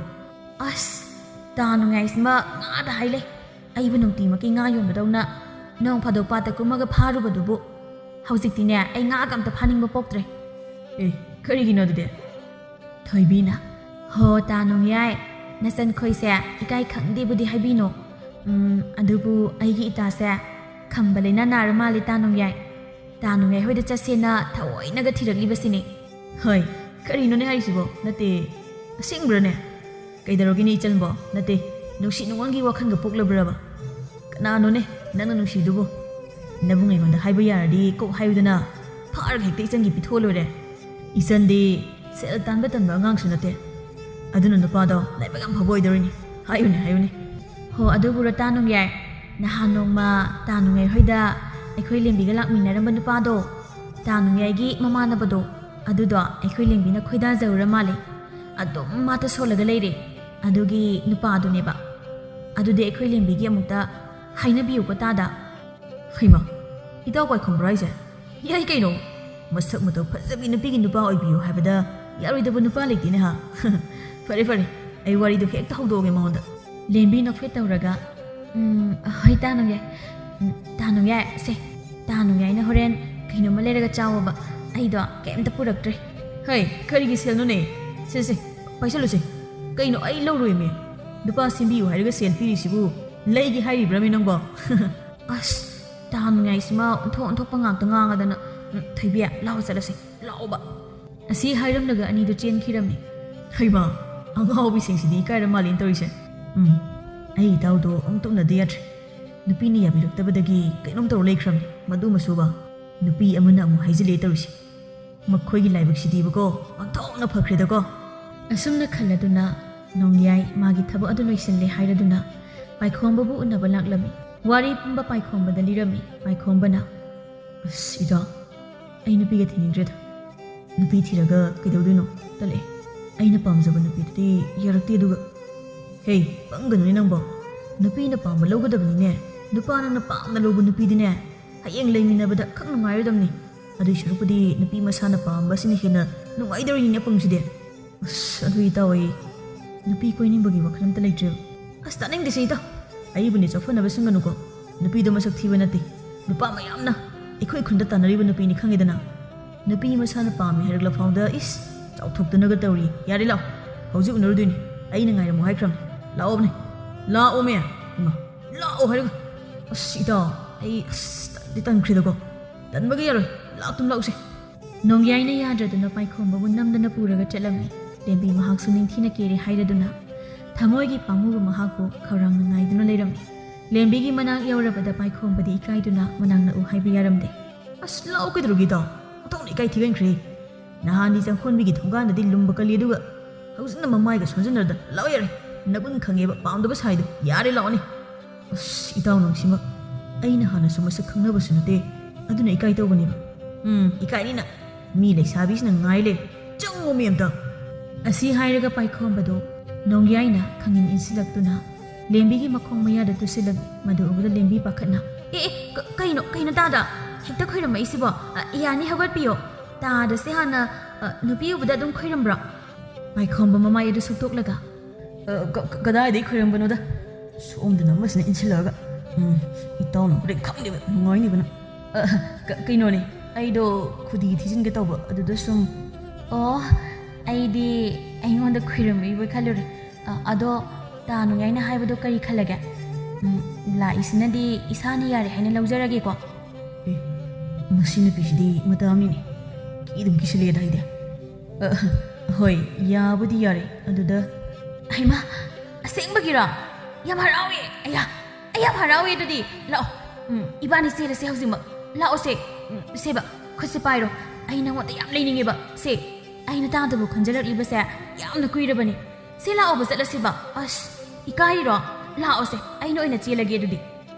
"ꯑꯁ, ꯇꯥ ꯅꯣꯡꯌꯥꯏꯁꯤꯃ ꯉꯥꯗ ꯍꯥꯏ ꯂꯩ꯫ ꯑꯩꯕꯨ ꯅꯨꯡꯇꯤꯃꯛꯀꯤ ꯉꯥ ꯌꯣꯟꯕꯗꯧꯅ ꯅꯣꯡ ꯐꯥꯗꯣꯛ ꯄꯥꯠꯇ ꯀꯨꯝꯃꯒ ꯐꯥꯔꯨꯕꯗꯨꯕꯨ꯫ ꯍꯧꯖꯤꯛꯇꯤꯅꯦ, ꯑꯩ ꯉꯥꯒ ꯑꯝꯇ ꯐꯥꯅꯤꯡꯕ ꯄꯣꯛꯇ꯭ꯔꯦ꯫" "ꯑꯦ, ꯀꯔꯤꯒꯤꯅꯣ ꯑꯗꯨꯗꯤ?" ꯊꯣꯏꯕꯤꯅ, "ꯍꯣ, ꯇꯥ ꯅꯣꯡꯌꯥꯏ, ꯅꯆꯟꯈꯣꯏꯁꯦ ꯏꯀꯥꯏ ꯈꯪꯗꯦꯕꯨꯗꯤ ꯍꯥꯏꯕꯤꯅꯣ꯫ ꯎꯝ, ꯑꯗꯨꯕꯨ ꯑꯩꯒꯤ ꯏꯇꯥꯁꯦ ꯈꯝꯕ ꯂꯩꯅꯥ ꯅꯥꯔ ꯃꯥꯜꯂꯦ, ꯇꯥ ꯅꯣꯡꯌꯥꯏ꯫ ꯇꯥ ꯅꯣꯡꯌꯥꯏ ꯍꯣꯏꯗ ꯆꯠꯁꯦꯅ ꯊꯑꯣꯏꯅꯒ ꯊꯤꯔꯛꯂꯤꯕꯁꯤꯅꯦ꯫" "ꯍꯣꯏ, ꯀꯔꯤꯅꯣꯅꯦ ꯍꯥꯏꯔꯤꯁꯤꯕꯣ? ꯅꯠꯇꯦ, ꯑꯁꯦꯡꯕ꯭ꯔꯅꯦ? ꯀꯩꯗꯧꯔꯒꯦꯅꯦ ꯏꯆꯟꯕꯣ? ꯅꯠꯇꯦ, ꯅꯨꯡꯁꯤ ꯅꯨꯡꯉꯣꯟꯒꯤ ꯋꯥꯈꯜꯒ ꯄꯣꯛꯂꯕ꯭ꯔꯕ? ꯀꯅꯥꯅꯣꯅꯦ ꯅꯪꯅ ꯅꯨꯡꯁꯤꯗꯨꯕꯨ? ꯅꯕꯨꯡ ꯑꯩꯉꯣꯟꯗ ꯍꯥꯏꯕ ꯌꯥꯔꯗꯤ ꯀꯣꯛ ꯍꯥꯏꯌꯨꯗꯅ, ꯐꯥꯔꯒ ꯍꯦꯛꯇ ꯏꯆꯟꯒꯤ ꯄꯤꯊꯣꯛꯑ ꯂꯣꯏꯔꯦ꯫ ꯏꯆꯟꯗꯤ ꯁꯦꯜ ꯇꯥꯟꯕ ꯇꯟꯕ ꯑꯉꯥꯡꯁꯨ ꯅꯠꯇꯦ꯫ ꯑꯗꯨꯅ ꯅꯨꯄꯥꯗꯣ ꯂꯥꯏꯕꯛ ꯌꯥꯝ ꯐꯕ ꯑꯣꯏꯗꯧꯔꯤꯅꯤ꯫ ꯍꯥꯏꯌꯨꯅꯦ, ꯍꯥꯏꯌꯨꯅꯦ꯫" "ꯍꯣ, ꯑꯗꯨꯕꯨꯔꯣ ꯇꯥ ꯅꯣꯡꯌꯥꯏ, ꯅꯍꯥꯟ ꯅꯣꯡꯃ ꯇꯥ ꯅꯣꯡꯌꯥꯏ ꯍꯣꯏꯗ ꯑꯩꯈꯣꯏ ꯂꯦꯝꯕꯤꯒ ꯂꯥꯛꯃꯤꯟꯅꯔꯝꯕ ꯅꯨꯄꯥꯗꯣ, ꯇꯥ ꯅꯣꯡꯌꯥꯏꯒꯤ ꯃꯃꯥꯟꯅꯕꯗꯣ, ꯑꯗꯨꯗꯣ ꯑꯩꯈꯣꯏ ꯂꯦꯝꯕꯤꯅ ꯈꯣꯏꯗꯥꯖꯔꯨꯔ ꯃꯥꯜꯂꯦ꯫ ꯑꯗꯨꯝ ꯃꯥꯇ ꯁꯣꯜꯂꯒ ꯂꯩꯔꯦ꯫ ꯑꯗꯨꯒꯤ ꯅꯨꯄꯥꯗꯨꯅꯦꯕ꯫ ꯑꯗꯨꯗꯤ ꯑꯩꯈꯣꯏ ꯂꯦꯝꯕꯤꯒꯤ ꯑꯃꯨꯛꯇ ꯍꯥꯏꯅꯕꯤꯌꯨꯀꯣ ꯇꯥꯗ꯫" "ꯍꯩꯃꯥ, ꯏꯇꯥꯎ ꯄꯥꯏꯈꯣꯝꯕ꯭ꯔꯣ ꯍꯥꯏꯁꯦ? ꯌꯥꯏ ꯀꯩꯅꯣ꯫ ꯃꯁꯛ ꯃꯇꯧ ꯐꯖꯕꯤ ꯅꯨꯄꯤꯒꯤ ꯅꯨꯄꯥ ꯑꯣꯏꯕꯤꯌꯨ ꯍꯥꯏꯕꯗ ꯌꯥꯔꯣꯏꯗꯕ ꯅꯨꯄꯥ ꯂꯩꯇꯦꯅꯦ ꯍꯥ꯫ ꯐꯔꯦ, ꯐꯔꯦ, ꯑꯩ ꯋꯥꯔꯤꯗꯣ ꯍꯦꯛꯇ ꯍꯧꯗꯣꯛꯑꯒꯦ ꯃꯉꯣꯟꯗ꯫" ꯂꯦꯝꯕꯤ ꯅꯣꯛꯐꯦꯠ ꯇꯧꯔꯒ, "ꯎꯝ, ꯍꯣꯏ, ꯇꯥ ꯅꯣꯡꯌꯥꯏ꯫ ꯎꯝ, ꯇꯥ ꯅꯣꯡꯌꯥꯏ, ꯁꯦ, ꯇꯥ ꯅꯣꯡꯌꯥꯏꯅ ꯍꯣꯔꯦꯟ ꯀꯩꯅꯣꯝꯃ ꯂꯩꯔꯒ ꯆꯥꯎꯑꯣꯕ꯫ ꯑꯩꯗꯣ ꯀꯩꯝꯇ ꯄꯨꯔꯛꯇ꯭ꯔꯦ꯫" "ꯍꯩ, ꯀꯔꯤꯒꯤ ꯁꯦꯜꯅꯣꯅꯦ? ꯁꯦ, ꯁꯦ, ꯄꯥꯏꯁꯜꯂꯨꯁꯦ꯫" "ꯀꯩꯅꯣ, ꯑꯩ ꯂꯧꯔꯣꯏꯃꯤ꯫ ꯅꯨꯄꯥ ꯁꯦꯝꯕꯤꯌꯨ ꯍꯥꯏꯔꯒ ꯁꯦꯜ ꯄꯤꯔꯤꯁꯤꯕꯨ ꯂꯩꯒꯦ ꯍꯥꯏꯔꯤꯕ꯭ꯔꯥꯃꯤ ꯅꯪꯕꯣ?" ꯑꯁ, ꯇꯥꯅꯤꯡꯉꯥꯏꯁꯤꯃ ꯑꯣꯟꯊꯣꯛ ꯑꯣꯟꯊꯣꯛꯄ ꯉꯥꯛꯇ ꯉꯥꯡꯉꯗꯅ꯫ "ꯎꯝ, ꯊꯣꯏꯕꯤ, ꯂꯥꯛꯑꯣ ꯆꯠꯂꯁꯤ, ꯂꯥꯛꯑꯣꯕ"꯫ ꯑꯁꯤ ꯍꯥꯏꯔꯝꯂꯒ ꯑꯅꯤꯗꯨ ꯆꯦꯟꯈꯤꯔꯝꯃꯤ꯫ ꯍꯩꯃꯥ, ꯑꯉꯥꯎꯕꯤꯁꯤꯡꯁꯤꯗꯤ ꯏꯀꯥꯏꯔ ꯃꯥꯜꯂꯦꯅ ꯇꯧꯔꯤꯁꯦ꯫ ꯎꯝ, ꯑꯩ ꯏꯇꯥꯎꯗꯣ ꯑꯃꯨꯛ ꯇꯨꯞꯅꯗ ꯌꯥꯗ꯭ꯔꯦ꯫ ꯅꯨꯄꯤꯅ ꯌꯥꯕꯤꯔꯛꯇꯕꯗꯒꯤ ꯀꯩꯅꯣꯝ ꯇꯧꯔ ꯂꯩꯈ꯭ꯔꯕꯅꯤ ꯃꯗꯨ ꯃꯁꯨꯕ꯫ ꯅꯨꯄꯤ ꯑꯃꯅ ꯑꯃꯨꯛ ꯍꯥꯏꯖꯤꯜꯂꯦ ꯇꯧꯔꯤꯁꯦ꯫ ꯃꯈꯣꯏꯒꯤ ꯂꯥꯏꯕꯛꯁꯤꯗꯤꯕꯀꯣ ꯑꯣꯟꯊꯣꯛꯅ ꯐꯈ꯭ꯔꯦꯗꯀꯣ꯫ ꯑꯁꯨꯝꯅ ꯈꯜꯂꯗꯨꯅ ꯅꯣꯡꯌꯥꯏ ꯃꯥꯒꯤ ꯊꯕꯛ ꯑꯗꯨ ꯂꯣꯏꯁꯤꯜꯂꯦ ꯍꯥꯏꯔꯗꯨꯅ ꯄꯥꯏꯈꯣꯝꯕꯕꯨ ꯎꯅꯕ ꯂꯥꯛꯂꯝꯃꯤ꯫ ꯋꯥꯔꯤ ꯄꯨꯝꯕ ꯄꯥꯏꯈꯣꯝꯕꯗ ꯂꯤꯔꯝꯃꯤ꯫ ꯄꯥꯏꯈꯣꯝꯕꯅ, "ꯑꯁ, ꯏꯇꯥꯎ, ꯑꯩ ꯅꯨꯄꯤꯒ ꯊꯤꯅꯤꯡꯗ꯭ꯔꯦꯗ꯫ ꯅꯨꯄꯤ ꯊꯤꯔꯒ ꯀꯩꯗꯧꯗꯣꯏꯅꯣ? ꯇꯜꯂꯦ꯫ ꯑꯩꯅ ꯄꯥꯝꯖꯕ ꯅꯨꯄꯤꯗꯨꯗꯤ ꯌꯥꯔꯛꯇꯦ ꯑꯗꯨꯒ"꯫ "ꯍꯦ, ꯄꯪꯒꯅꯨꯅꯦ ꯅꯪꯕꯣ꯫ ꯅꯨꯄꯤꯅ ꯄꯥꯝꯕ ꯂꯧꯒꯗꯕꯅꯤꯅꯦ꯫ ꯅꯨꯄꯥ ꯅꯪꯅ ꯄꯥꯝꯅ ꯂꯧꯕ ꯅꯨꯄꯤꯗꯤꯅꯦ, ꯍꯌꯦꯡ ꯂꯩꯃꯤꯟꯅꯕꯗ ꯈꯛ ꯅꯨꯡꯉꯥꯏꯔꯣꯏꯗꯕꯅꯤ꯫ ꯑꯗꯨꯏ ꯁꯔꯨꯛꯄꯨꯗꯤ ꯅꯨꯄꯤ ꯃꯁꯥꯅ ꯄꯥꯝꯕꯁꯤꯅ ꯍꯦꯟꯅ ꯅꯨꯡꯉꯥꯏꯗꯧꯔꯤꯅꯤꯅꯦ ꯑꯄꯪꯁꯤꯗꯤ꯫ ꯑꯁ, ꯑꯗꯨ ꯏꯇꯥꯎ ꯑꯩ ꯅꯨꯄꯤ ꯀꯣꯏꯅꯤꯡꯕꯒꯤ ꯋꯥꯈꯜ ꯑꯝꯇ ꯂꯩꯇ꯭ꯔꯦꯕ"꯫ "ꯑꯁ, ꯇꯥꯅꯤꯡꯗꯦꯁꯦ ꯏꯇꯥꯎ꯫ ꯑꯩꯕꯨꯅꯦ ꯆꯥꯎꯐꯅꯕ ꯁꯤꯟꯒꯅꯨꯀꯣ꯫ ꯅꯨꯄꯤꯗꯣ ꯃꯁꯛ ꯊꯤꯕ ꯅꯠꯇꯦ꯫ ꯅꯨꯄꯥ ꯃꯌꯥꯝꯅ ꯑꯩꯈꯣꯏ ꯈꯨꯟꯗ ꯇꯥꯟꯅꯔꯤꯕ ꯅꯨꯄꯤꯅꯤ ꯈꯪꯉꯦꯗꯅ꯫ ꯅꯨꯄꯤ ꯃꯁꯥꯅ ꯄꯥꯝꯃꯦ ꯍꯥꯏꯔꯛꯂ ꯐꯥꯎꯗ ꯏꯁ ꯆꯥꯎꯊꯣꯛꯇꯅꯒ ꯇꯧꯔꯤ꯫ ꯌꯥꯔꯦ ꯂꯥꯎ, ꯍꯧꯖꯤꯛ ꯎꯅꯔꯨꯗꯣꯏꯅꯤ꯫ ꯑꯩꯅ ꯉꯥꯏꯔꯝꯃꯣ ꯍꯥꯏꯈ꯭ꯔꯕꯅꯤ꯫ ꯂꯥꯛꯑꯣꯕꯅꯦ꯫ ꯂꯥꯛꯑꯣꯃꯦ꯫ ꯏꯃꯥ, ꯂꯥꯛꯑꯣ ꯍꯥꯏꯔꯒ꯫ ꯑꯁ ꯏꯇꯥꯎ, ꯑꯩ ꯑꯁ ꯇꯟꯗꯤ ꯇꯟꯈ꯭ꯔꯦꯗꯀꯣ꯫ ꯇꯟꯕꯒꯤ ꯌꯥꯔꯣꯏ꯫ ꯂꯥꯛꯇꯨꯝ ꯂꯥꯛꯎꯁꯦ"꯫ ꯅꯣꯡꯌꯥꯏꯅ ꯌꯥꯗ꯭ꯔꯗꯨꯅ ꯄꯥꯏꯈꯣꯝꯕꯕꯨ ꯅꯝꯗꯅ ꯄꯨꯔꯒ ꯆꯠꯂꯝꯃꯤ꯫ ꯂꯦꯝꯕꯤ ꯃꯍꯥꯛꯁꯨ ꯅꯤꯡꯊꯤꯅ ꯀꯦꯔꯦ ꯍꯥꯏꯔꯗꯨꯅ ꯊꯃꯣꯏꯒꯤ ꯄꯥꯝꯃꯨꯕ ꯃꯍꯥꯛꯄꯨ ꯈꯧꯔꯥꯡꯅ ꯉꯥꯏꯗꯨꯅ ꯂꯩꯔꯝꯃꯤ꯫ ꯂꯦꯝꯕꯤꯒꯤ ꯃꯅꯥꯛ ꯌꯧꯔꯕꯗ ꯄꯥꯏꯈꯣꯝꯕꯗꯤ ꯏꯀꯥꯏꯗꯨꯅ ꯃꯅꯥꯛ ꯅꯛꯎ ꯍꯥꯏꯕ ꯌꯥꯔꯝꯗꯦ꯫ "ꯑꯁ, ꯂꯥꯛꯑꯣ ꯀꯩꯗꯧꯔꯒꯦ ꯏꯇꯥꯎ? ꯑꯣꯟꯊꯣꯛꯅ ꯏꯀꯥꯏ ꯊꯤꯒꯟꯈ꯭ꯔꯦ꯫ ꯅꯍꯥꯟꯗꯤ ꯆꯪꯈꯣꯟꯕꯤꯒꯤ ꯊꯣꯡꯒꯥꯟꯗꯗꯤ ꯂꯨꯝꯕ ꯀꯜꯂꯤ, ꯑꯗꯨꯒ ꯍꯧꯖꯤꯛꯅ ꯃꯃꯥꯏꯒ ꯁꯣꯟꯖꯟꯅꯔꯗ꯫ ꯂꯥꯛꯑꯣ ꯌꯥꯔꯦ, ꯅꯒꯨꯟ ꯈꯪꯉꯦꯕ ꯄꯥꯝꯗꯕ ꯁꯥꯏꯗꯣ꯫ ꯌꯥꯔꯦ, ꯂꯥꯛꯑꯣꯅꯦ꯫ ꯑꯁ, ꯏꯇꯥꯎ ꯅꯪꯁꯤꯃ꯫ ꯑꯩꯅ ꯍꯥꯟꯅꯁꯨ ꯃꯁꯛ ꯈꯪꯅꯕꯁꯨ ꯅꯠꯇꯦ, ꯑꯗꯨꯅ ꯏꯀꯥꯏ ꯇꯧꯕꯅꯦꯕ"꯫ "ꯎꯝ, ꯏꯀꯥꯏꯅꯤꯅ꯫ ꯃꯤ ꯂꯩꯁꯥꯕꯤꯁꯤꯅ ꯉꯥꯏ ꯂꯩꯔꯦ꯫ ꯆꯪꯉꯣ ꯃꯤ ꯑꯝꯇ"꯫ ꯑꯁꯤ ꯍꯥꯏꯔꯒ ꯄꯥꯏꯈꯣꯝꯕꯗꯨ ꯅꯣꯡꯌꯥꯏꯅ ꯈꯪꯏꯟ ꯏꯟꯁꯤꯜꯂꯛꯇꯨꯅ ꯂꯦꯝꯕꯤꯒꯤ ꯃꯈꯣꯡ ꯃꯌꯥꯗ ꯇꯨꯁꯤꯜꯂꯝꯃꯤ꯫ ꯃꯗꯨ ꯎꯕꯗ ꯂꯦꯝꯕꯤ ꯄꯥꯈꯠꯅ, "ꯑꯦ, ꯑꯦ, ꯀ-, ꯀꯩꯅꯣ, ꯀꯩꯅꯣ ꯇꯥꯗ? ꯍꯦꯛꯇ ꯈꯣꯏꯔꯝꯃꯛꯏꯁꯤꯕꯣ? ꯑ, ꯌꯥꯅꯤ, ꯍꯧꯒꯠꯄꯤꯌꯣ꯫ ꯇꯥꯗꯁꯦ ꯍꯥꯟꯅ, ꯑ, ꯅꯨꯄꯤ ꯎꯕꯗ ꯑꯗꯨꯝ ꯈꯣꯏꯔꯝꯕ꯭ꯔꯣ?" ꯄꯥꯏꯈꯣꯝꯕ ꯃꯃꯥꯏ ꯑꯗꯨ ꯁꯨꯛꯇꯣꯛꯂꯒ, "ꯑ, ꯀ-, ꯀ-, ꯀꯗꯥꯏꯗꯒꯤ ꯈꯣꯏꯔꯝꯕꯅꯣꯗ? ꯁꯣꯝꯗꯅ ꯑꯃꯁꯤꯅ ꯏꯟꯁꯤꯜꯂꯛꯑꯒ꯫ ꯎꯝ, ꯏꯇꯥꯎꯅ ꯍꯣꯔꯦꯟ ꯈꯪꯅꯦꯕ, ꯅꯨꯡꯉꯥꯏꯅꯦꯕ ꯅꯪ꯫ ꯑ, ꯀ-, ꯀꯩꯅꯣꯅꯦ, ꯑꯩꯗꯣ ꯈꯨꯗꯤ ꯊꯤꯖꯤꯟꯒꯦ ꯇꯧꯕ, ꯑꯗꯨꯗ ꯁꯨꯝ"꯫ "ꯑꯣ, ꯑꯩꯗꯤ ꯑꯩꯉꯣꯟꯗ ꯈꯨꯏꯔꯝꯕꯤꯕ ꯈꯜꯂꯨꯔꯦ꯫ ꯑ, ꯑꯗꯣ ꯇꯥ ꯅꯨꯡꯌꯥꯏꯅ ꯍꯥꯏꯕꯗꯣ ꯀꯔꯤ ꯈꯜꯂꯒꯦ? ꯎꯝ, ꯂꯥꯛꯏꯁꯤꯅꯗꯤ ꯏꯁꯥꯅ ꯌꯥꯔꯦ ꯍꯥꯏꯅ ꯂꯧꯖꯔꯒꯦꯀꯣ꯫ ꯑꯦ, ꯃꯁꯤ ꯅꯨꯄꯤꯁꯤꯗꯤ ꯃꯇꯥ ꯑꯃꯅꯤꯅꯦ꯫ ꯀꯤ ꯑꯗꯨꯝ ꯀꯤꯁꯤꯜꯂꯦꯗ ꯑꯩꯗꯤ꯫ ꯑ, ꯍꯣꯏ, ꯌꯥꯕꯨꯗꯤ ꯌꯥꯔꯦ꯫ ꯑꯗꯨꯗ ꯍꯩꯃꯥ, ꯑꯁꯦꯡꯕꯒꯤꯔꯣ? ꯌꯥꯝ ꯍꯔꯥꯎꯋꯦ꯫ ꯑꯌꯥ, ꯑꯩ ꯌꯥꯝ ꯍꯔꯥꯎꯋꯦ꯫ ꯑꯗꯨꯗꯤ ꯂꯥꯛꯑꯣ꯫ ꯎꯝ, ꯏꯕꯥꯅꯤ ꯆꯦꯜꯂꯁꯦ ꯍꯧꯖꯤꯛꯃꯛ꯫ ꯂꯥꯛꯑꯣꯁꯦ꯫ ꯎꯝ, ꯁꯦꯕ, ꯈꯨꯠꯁꯦ ꯄꯥꯏꯔꯣ꯫ ꯑꯩ ꯅꯉꯣꯟꯗ ꯌꯥꯝ ꯂꯩꯅꯤꯡꯉꯦꯕ꯫ ꯁꯦ, ꯑꯩ ꯅꯇꯥꯗꯕꯨ ꯈꯟꯖꯔꯛꯂꯤꯕꯁꯦ ꯌꯥꯝꯅ ꯀꯨꯏꯔꯕꯅꯤ꯫ ꯁꯦ, ꯂꯥꯛꯑꯣꯕ ꯆꯠꯂꯁꯤꯕ꯫ ꯑꯁ, ꯏꯀꯥꯏꯔꯤꯔꯣ? ꯂꯥꯛꯑꯣꯁꯦ, ꯑꯩꯅ ꯑꯣꯏꯅ ꯆꯦꯜꯂꯒꯦ ꯑꯗꯨꯗꯤ꯫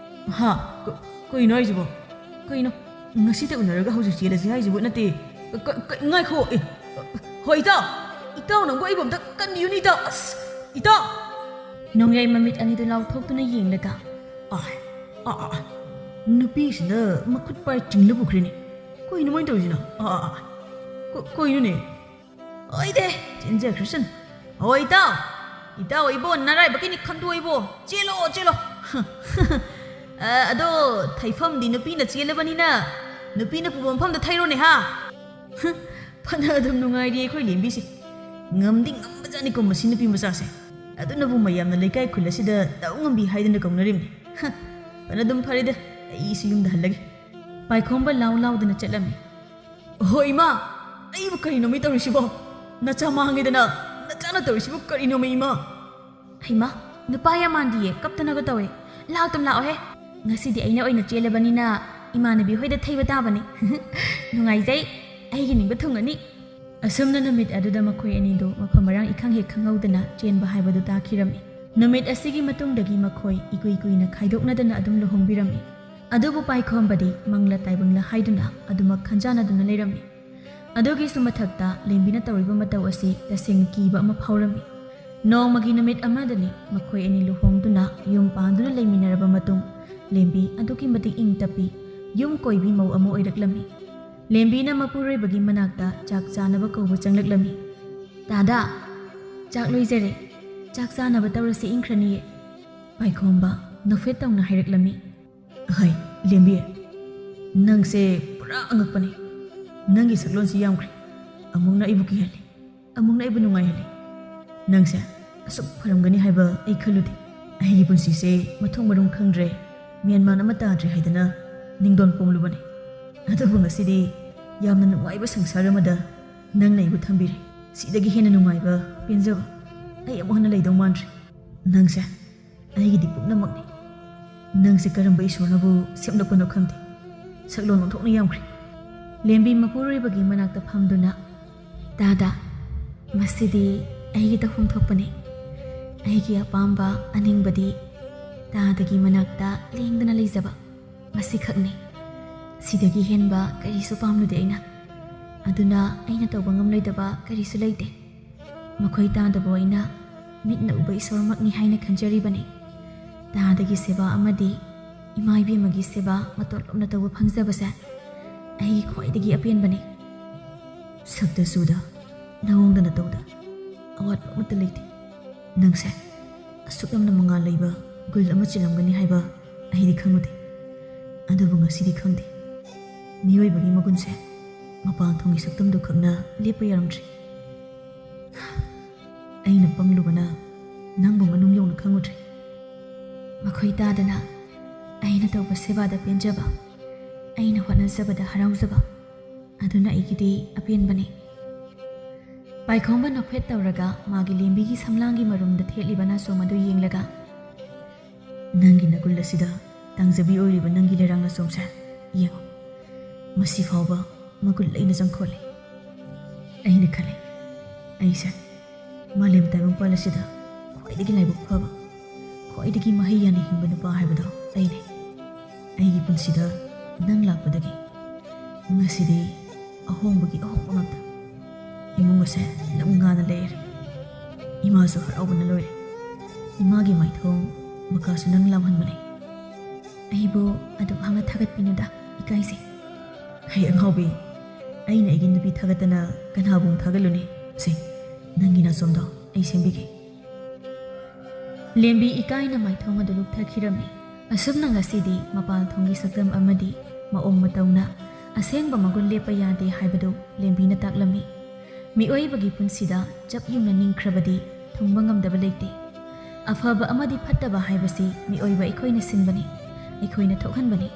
ꯍꯥ? ꯀ-, ꯀꯩꯅꯣ ꯍꯥꯏꯁꯤꯕꯣ? ꯀꯩꯅꯣ? ꯉꯁꯤꯗ ꯎꯅꯔꯒ ꯍꯧꯖꯤꯛ ꯆꯦꯜꯂꯁꯤ ꯍꯥꯏꯁꯤꯕꯨ ꯅꯠꯇꯦ꯫ ꯀ-, ꯀ-, ꯉꯥꯏꯈꯣ꯫ ꯑꯦ, ꯍꯣꯏ, ꯏꯇꯥꯎ! ꯏꯇꯥꯎ, ꯅꯪꯕꯨ ꯑꯩꯕꯨ ꯑꯝꯇ ꯀꯟꯕꯤꯌꯨꯅꯦ, ꯏꯇꯥꯎ! ꯑꯁ, ꯏꯇꯥꯎ! ꯅꯣꯡꯌꯥꯏ ꯃꯃꯤꯠ ꯑꯅꯤꯗꯨ ꯂꯥꯎꯊꯣꯛꯇꯨꯅ ꯌꯦꯡꯂꯒ, ꯑꯥꯏ, ꯑꯥ, ꯑꯥ, ꯑꯥ, ꯅꯨꯄꯤꯁꯤꯅ ꯃꯈꯨꯠ ꯄꯥꯏ ꯆꯤꯡꯂ ꯄꯨꯈ꯭ꯔꯦꯅꯦ꯫ ꯀꯩꯅꯣ ꯃꯣꯏꯅ ꯇꯧꯔꯤꯁꯤꯅ? ꯑꯥ, ꯑꯥ, ꯑꯥ, ꯀ-, ꯀꯩꯅꯣꯅꯦ? ꯑꯣꯏꯗꯦ, ꯆꯦꯟꯖꯈ꯭ꯔꯁꯅꯨ꯫ ꯍꯣꯏ, ꯏꯇꯥꯎ꯫ ꯏꯇꯥꯎ, ꯏꯕꯣ, ꯅꯔꯥꯏꯕꯛꯀꯤꯅꯤ ꯈꯟꯗꯣꯛ, ꯏꯕꯣ꯫ ꯆꯦꯜꯂꯣ, ꯆꯦꯜꯂꯣ꯫ ꯑ, ꯑꯗꯣ ꯊꯩꯐꯝꯗꯤ ꯅꯨꯄꯤꯅ ꯆꯦꯜꯂꯕꯅꯤꯅ ꯅꯨꯄꯤꯅ ꯄꯨꯕ ꯃꯐꯝꯗ ꯊꯩꯔꯣꯅꯦ, ꯍꯥ? ꯐꯅ ꯑꯗꯨꯝ ꯅꯨꯡꯉꯥꯏꯔꯤ ꯑꯩꯈꯣꯏ ꯂꯦꯝꯕꯤꯁꯦ꯫ ꯉꯝꯗꯤ ꯉꯝꯕꯖꯥꯠꯅꯤꯀꯣ ꯃꯁꯤ ꯅꯨꯄꯤ ꯃꯆꯥꯁꯦ꯫ ꯑꯗꯨꯅꯕꯨ ꯃꯌꯥꯝꯅ ꯂꯩꯀꯥꯏ ꯈꯨꯜ ꯑꯁꯤꯗ ꯗꯥꯎ ꯉꯝꯕꯤ ꯍꯥꯏꯗꯅ ꯀꯧꯅꯔꯤꯕꯅꯤ꯫ ꯍ, ꯐꯅ ꯑꯗꯨꯝ ꯐꯔꯦꯗ, ꯑꯩꯁꯨ ꯌꯨꯝꯗ ꯍꯜꯂꯒꯦ꯫ ꯄꯥꯏꯈꯣꯝꯕ ꯂꯥꯎ ꯂꯥꯎꯗꯅ ꯆꯠꯂꯝꯃꯤ꯫ ꯍꯣ ꯏꯃꯥ, ꯑꯩꯕꯨ ꯀꯔꯤꯅꯣ ꯃꯤ ꯇꯧꯔꯤꯁꯤꯕꯣ? ꯅꯆꯥ ꯃꯥꯡꯉꯦꯗꯅ, ꯅꯆꯥꯅ ꯇꯧꯔꯤꯁꯤꯕꯨ ꯀꯔꯤꯅꯣꯃꯤ ꯏꯃꯥ? ꯍꯩꯃꯥ, ꯅꯨꯄꯥ ꯌꯥꯝ ꯃꯥꯟꯗꯤꯌꯦ, ꯀꯞꯇꯅꯒ ꯇꯧꯋꯦ꯫ ꯂꯥꯛꯇꯝ ꯂꯥꯛꯑꯣꯍꯦ꯫ ꯉꯁꯤꯗꯤ ꯑꯩꯅ ꯑꯣꯏꯅ ꯆꯦꯜꯂꯕꯅꯤꯅ ꯏꯃꯥꯟꯅꯕꯤ ꯍꯣꯏꯗ ꯊꯩꯕ ꯇꯥꯕꯅꯤ꯫ ꯅꯨꯡꯉꯥꯏꯖꯩ, ꯑꯩꯒꯤ ꯅꯤꯡꯕ ꯊꯨꯡꯉꯅꯤ꯫ ꯑꯁꯨꯝꯅ ꯅꯨꯃꯤꯠ ꯑꯗꯨꯗ ꯃꯈꯣꯏ ꯑꯅꯤꯗꯨ ꯃꯐꯝ ꯃꯔꯥꯡ ꯏꯈꯪ ꯍꯦꯛ ꯈꯪꯍꯧꯗꯅ ꯆꯦꯟꯕ ꯍꯥꯏꯕꯗꯨ ꯇꯥꯈꯤꯔꯝꯃꯤ꯫ ꯅꯨꯃꯤꯠ ꯑꯁꯤꯒꯤ ꯃꯇꯨꯡꯗꯒꯤ ꯃꯈꯣꯏ ꯏꯀꯨꯏ ꯀꯨꯏꯅ ꯈꯥꯏꯗꯣꯛꯅꯗꯅ ꯑꯗꯨꯝ ꯂꯨꯍꯣꯡꯕꯤꯔꯝꯃꯤ꯫ ꯑꯗꯨꯕꯨ ꯄꯥꯏꯈꯣꯝꯕꯗꯤ ꯃꯪꯂ ꯇꯥꯏꯕꯪꯂ ꯍꯥꯏꯗꯨꯅ ꯑꯗꯨꯃꯛ ꯈꯟꯖꯥꯅꯗꯨꯅ ꯂꯩꯔꯝꯃꯤ꯫ ꯑꯗꯨꯒꯤꯁꯨ ꯃꯊꯛꯇ ꯂꯦꯝꯕꯤꯅ ꯇꯧꯔꯤꯕ ꯃꯇꯧ ꯑꯁꯤ ꯇꯁꯦꯡꯅ ꯀꯤꯕ ꯑꯃ ꯐꯥꯎꯔꯝꯃꯤ꯫ ꯅꯣꯡꯃꯒꯤ ꯅꯨꯃꯤꯠ ꯑꯃꯗꯅꯤ ꯃꯈꯣꯏ ꯑꯅꯤ ꯂꯨꯍꯣꯡꯗꯨꯅ ꯌꯨꯝ ꯄꯥꯟꯗꯨꯅ ꯂꯩꯃꯤꯟꯅꯔꯕ ꯃꯇꯨꯡ, ꯂꯦꯝꯕꯤ ꯑꯗꯨꯛꯀꯤ ꯃꯇꯤꯛ ꯏꯪ ꯇꯞꯄꯤ, ꯌꯨꯝ ꯀꯣꯏꯕꯤ ꯃꯧ ꯑꯃ ꯑꯣꯏꯔꯛꯂꯝꯃꯤ꯫ ꯂꯦꯝꯕꯤꯅ ꯃꯄꯨꯔꯣꯏꯕꯒꯤ ꯃꯅꯥꯛꯇ ꯆꯥꯛ ꯆꯥꯅꯕ ꯀꯧꯕ ꯆꯪꯂꯛꯂꯝꯃꯤ꯫ "ꯇꯥꯗꯥ, ꯆꯥꯛ ꯂꯣꯏꯖꯔꯦ, ꯆꯥꯛ ꯆꯥꯅꯕ ꯇꯧꯔꯁꯤ, ꯏꯪꯈ꯭ꯔꯅꯤꯌꯦ꯫" ꯄꯥꯏꯈꯣꯝꯕ ꯅꯣꯛꯐꯦꯠ ꯇꯧꯅ ꯍꯥꯏꯔꯛꯂꯝꯃꯤ꯫ "ꯍꯩ, ꯂꯦꯝꯕꯤ, ꯅꯪꯁꯦ ꯄꯨꯔꯥ ꯑꯉꯛꯄꯅꯤ꯫ ꯅꯪꯒꯤ ꯁꯛꯂꯣꯟꯁꯤ ꯌꯥꯝꯈ꯭ꯔꯦ, ꯑꯃꯨꯛꯅ ꯑꯩꯕꯨ ꯀꯤꯍꯜꯂꯤ꯫ ꯑꯃꯨꯛꯅ ꯑꯩꯕꯨ ꯅꯨꯡꯉꯥꯏꯍꯜꯂꯤ꯫ ꯅꯪꯁꯦ ꯑꯁꯨꯛ ꯐꯔꯝꯒꯅꯤ ꯍꯥꯏꯕ ꯑꯩ ꯈꯜꯂꯨꯗꯦ꯫ ꯑꯩꯒꯤ ꯄꯨꯟꯁꯤꯁꯦ ꯃꯊꯣꯡ ꯃꯔꯝ ꯈꯪꯗ꯭ꯔꯦ, ꯃꯦꯟ ꯃꯥꯟ ꯑꯃ ꯇꯥꯗ꯭ꯔꯦ ꯍꯥꯏꯗꯅ ꯅꯤꯡꯗꯣꯟ ꯄꯣꯡꯂꯨꯕꯅꯤ꯫ ꯑꯗꯨꯕꯨ ꯉꯁꯤꯗꯤ ꯌꯥꯝꯅ ꯅꯨꯡꯉꯥꯏꯕ ꯁꯪꯁꯥꯔ ꯑꯃꯗ ꯅꯪꯅ ꯑꯩꯕꯨ ꯊꯝꯕꯤꯔꯦ꯫ ꯁꯤꯗꯒꯤ ꯍꯦꯟꯅ ꯅꯨꯡꯉꯥꯏꯕ, ꯄꯦꯟꯖꯕ ꯑꯩ ꯑꯃꯨꯛ ꯍꯟꯅ ꯂꯩꯗꯧ ꯃꯥꯟꯗ꯭ꯔꯦ꯫ ꯅꯪꯁꯦ ꯑꯩꯒꯤꯗꯤ ꯄꯨꯝꯅꯃꯛꯅꯤ꯫ ꯅꯪꯁꯦ ꯀꯔꯝꯕ ꯏꯁꯣꯔꯅꯕꯨ ꯁꯦꯝꯂꯛꯄꯅꯣ ꯈꯪꯗꯦ꯫ ꯁꯛꯂꯣꯟ ꯑꯣꯟꯊꯣꯛꯅ ꯌꯥꯝꯈ꯭ꯔꯦ꯫ ꯂꯦꯝꯕꯤ ꯃꯄꯨꯔꯣꯏꯕꯒꯤ ꯃꯅꯥꯛꯇ ꯐꯝꯗꯨꯅ, "ꯇꯥꯗ, ꯃꯁꯤꯗꯤ ꯑꯩꯒꯤ ꯇꯧꯐꯝ ꯊꯣꯛꯄꯅꯤ꯫ ꯑꯩꯒꯤ ꯑꯄꯥꯝꯕ ꯑꯅꯤꯡꯕꯗꯤ ꯇꯥꯗꯒꯤ ꯃꯅꯥꯛꯇ ꯂꯦꯡꯗꯅ ꯂꯩꯖꯕ ꯃꯁꯤꯈꯛꯅꯤ꯫ ꯁꯤꯗꯒꯤ ꯍꯦꯟꯕ ꯀꯔꯤꯁꯨ ꯄꯥꯝꯂꯨꯗꯦ ꯑꯩꯅ꯫ ꯑꯗꯨꯅ ꯑꯩꯅ ꯇꯧꯕ ꯉꯝꯂꯣꯏꯗꯕ ꯀꯔꯤꯁꯨ ꯂꯩꯇꯦ꯫ ꯃꯈꯣꯏ ꯇꯥꯗꯕꯨ ꯑꯩꯅ ꯃꯤꯠꯅ ꯎꯕ ꯏꯁꯣꯔꯃꯛꯅꯤ ꯍꯥꯏꯅ ꯈꯟꯖꯔꯤꯕꯅꯤ꯫ ꯇꯥꯗꯒꯤ ꯁꯦꯕꯥ ꯑꯃꯗꯤ ꯏꯃꯥ ꯏꯕꯦꯝꯃꯒꯤ ꯁꯦꯕꯥ ꯃꯇꯣꯟ ꯂꯣꯝꯅ ꯇꯧꯕ ꯐꯪꯖꯕꯁꯦ ꯑꯩꯒꯤ ꯈ꯭ꯋꯥꯏꯗꯒꯤ ꯑꯄꯦꯟꯕꯅꯤ꯫ ꯁꯛꯇ ꯆꯨꯗ, ꯅꯑꯣꯡꯗ ꯅꯇꯧꯗ ꯑꯋꯥꯠꯄ ꯑꯃꯠꯇ ꯂꯩꯇꯦ꯫ ꯅꯪꯁꯦ ꯑꯁꯨꯛ ꯌꯥꯝꯅ ꯃꯉꯥꯜ ꯂꯩꯕ ꯒꯨꯜ ꯑꯃ ꯆꯦꯜꯂꯝꯒꯅꯤ ꯍꯥꯏꯕ ꯑꯩꯗꯤ ꯈꯪꯂꯨꯗꯦ꯫ ꯑꯗꯨꯕꯨ ꯉꯁꯤꯗꯤ ꯈꯪꯗꯦ꯫ ꯃꯤꯑꯣꯏꯕꯒꯤ ꯃꯒꯨꯟꯁꯦ ꯃꯄꯥꯟ ꯊꯣꯡꯒꯤ ꯁꯛꯇꯝꯗꯨ ꯈꯛꯅ ꯂꯦꯞꯄ ꯌꯥꯔꯝꯗ꯭ꯔꯦ꯫ ꯑꯩꯅ ꯄꯪꯂꯨꯕꯅ ꯅꯪꯕꯨ ꯃꯅꯨꯡ ꯌꯧꯅ ꯈꯪꯉꯨꯗ꯭ꯔꯦ꯫ ꯃꯈꯣꯏ ꯇꯥꯗꯅ ꯑꯩꯅ ꯇꯧꯕ ꯁꯦꯕꯥꯗ ꯄꯦꯟꯖꯕ, ꯑꯩꯅ ꯍꯣꯠꯅꯖꯕꯗ ꯍꯔꯥꯎꯖꯕ, ꯑꯗꯨꯅ ꯑꯩꯒꯤꯗꯤ ꯑꯄꯦꯟꯕꯅꯤ꯫" ꯄꯥꯏꯈꯣꯝꯕ ꯅꯣꯛꯐꯦꯠ ꯇꯧꯔꯒ ꯃꯥꯒꯤ ꯂꯦꯝꯕꯤꯒꯤ ꯁꯝꯂꯥꯡꯒꯤ ꯃꯔꯨꯝꯗ ꯊꯦꯠꯂꯤꯕ ꯅꯥꯆꯣꯝ ꯑꯗꯨ ꯌꯦꯡꯂꯒ, "ꯅꯪꯒꯤ ꯅꯒꯨꯜ ꯑꯁꯤꯗ ꯇꯥꯡꯖꯕꯤ ꯑꯣꯏꯔꯤꯕ ꯅꯪꯒꯤ ꯂꯩꯔꯥꯡ ꯅꯥꯆꯣꯝꯁꯦ ꯌꯦꯡꯉꯨ꯫ ꯃꯁꯤ ꯐꯥꯎꯕ ꯃꯒꯨꯟ ꯂꯩꯅ ꯆꯪꯈꯣꯜꯂꯤ꯫" ꯑꯩꯅ ꯈꯜꯂꯤ, ꯑꯩꯁꯦ ꯃꯥꯂꯦꯝ ꯇꯥꯏꯕꯪꯄꯥꯜ ꯑꯁꯤꯗ ꯈ꯭ꯋꯥꯏꯗꯒꯤ ꯂꯥꯏꯕꯛ ꯐꯕ, ꯈ꯭ꯋꯥꯏꯗꯒꯤ ꯃꯍꯩ ꯌꯥꯟꯅ ꯍꯤꯡꯕ ꯅꯨꯄꯥ ꯍꯥꯏꯕꯗꯣ ꯑꯩꯅꯤ꯫ ꯑꯩꯒꯤ ꯄꯨꯟꯁꯤꯗ ꯅꯪ ꯂꯥꯛꯄꯗꯒꯤ ꯉꯁꯤꯗꯤ ꯑꯍꯣꯡꯕꯒꯤ ꯑꯍꯣꯡꯕ ꯉꯥꯛꯇ꯫ ꯏꯃꯨꯡ ꯑꯁꯦ ꯂꯝ ꯉꯥꯅ ꯂꯩꯔꯦ꯫ ꯏꯃꯥꯁꯨ ꯍꯔꯥꯎꯕꯅ ꯂꯣꯏꯔꯦ꯫ ꯏꯃꯥꯒꯤ ꯃꯥꯏꯊꯣꯡ ꯃꯀꯥꯁꯨ ꯅꯪ ꯂꯥꯝꯍꯟꯕꯅꯦ꯫ ꯑꯩꯕꯨ ꯑꯗꯨꯛ ꯌꯥꯝꯅ ꯊꯥꯒꯠꯄꯤꯅꯨꯗ, ꯏꯀꯥꯏꯖꯩ꯫ ꯍꯩ ꯑꯉꯥꯎꯕꯤ, ꯑꯩꯅ ꯑꯩꯒꯤ ꯅꯨꯄꯤ ꯊꯥꯒꯠꯇꯅ ꯀꯅꯥꯕꯨ ꯑꯃꯨꯛ ꯊꯥꯒꯠꯂꯨꯅꯤ? ꯁꯦ, ꯅꯪꯒꯤ ꯅꯥꯆꯣꯝꯗꯣ ꯑꯩ ꯁꯦꯝꯕꯤꯒꯦ꯫ ꯂꯦꯝꯕꯤ ꯏꯀꯥꯏꯅ ꯃꯥꯏꯊꯣꯡ ꯑꯗꯨ ꯂꯨꯞꯊꯈꯤꯔꯝꯃꯤ꯫ ꯑꯁꯨꯝꯅ ꯉꯁꯤꯗꯤ ꯃꯄꯥꯟ ꯊꯣꯡꯒꯤ ꯁꯛꯇꯝ ꯑꯃꯗꯤ ꯃꯑꯣꯡ ꯃꯇꯧꯅ ꯑꯁꯦꯡꯕ ꯃꯒꯨꯟ ꯂꯦꯞꯄ ꯌꯥꯗꯦ ꯍꯥꯏꯕꯗꯨ ꯂꯦꯝꯕꯤꯅ ꯇꯥꯛꯂꯝꯃꯤ꯫ ꯃꯤꯑꯣꯏꯕꯒꯤ ꯄꯨꯟꯁꯤꯗ ꯆꯞ ꯌꯨꯡꯅ ꯅꯤꯡꯈ꯭ꯔꯕꯗꯤ ꯊꯨꯡꯕ ꯉꯝꯗꯕ ꯂꯩꯇꯦ꯫ ꯑꯐꯕ ꯑꯃꯗꯤ ꯐꯠꯇꯕ ꯍꯥꯏꯕꯁꯤ ꯃꯤꯑꯣꯏꯕ ꯑꯩꯈꯣꯏꯅ ꯁꯤꯟꯕꯅꯤ, ꯑꯩꯈꯣꯏꯅ ꯊꯣꯛꯍꯟꯕꯅꯤ꯫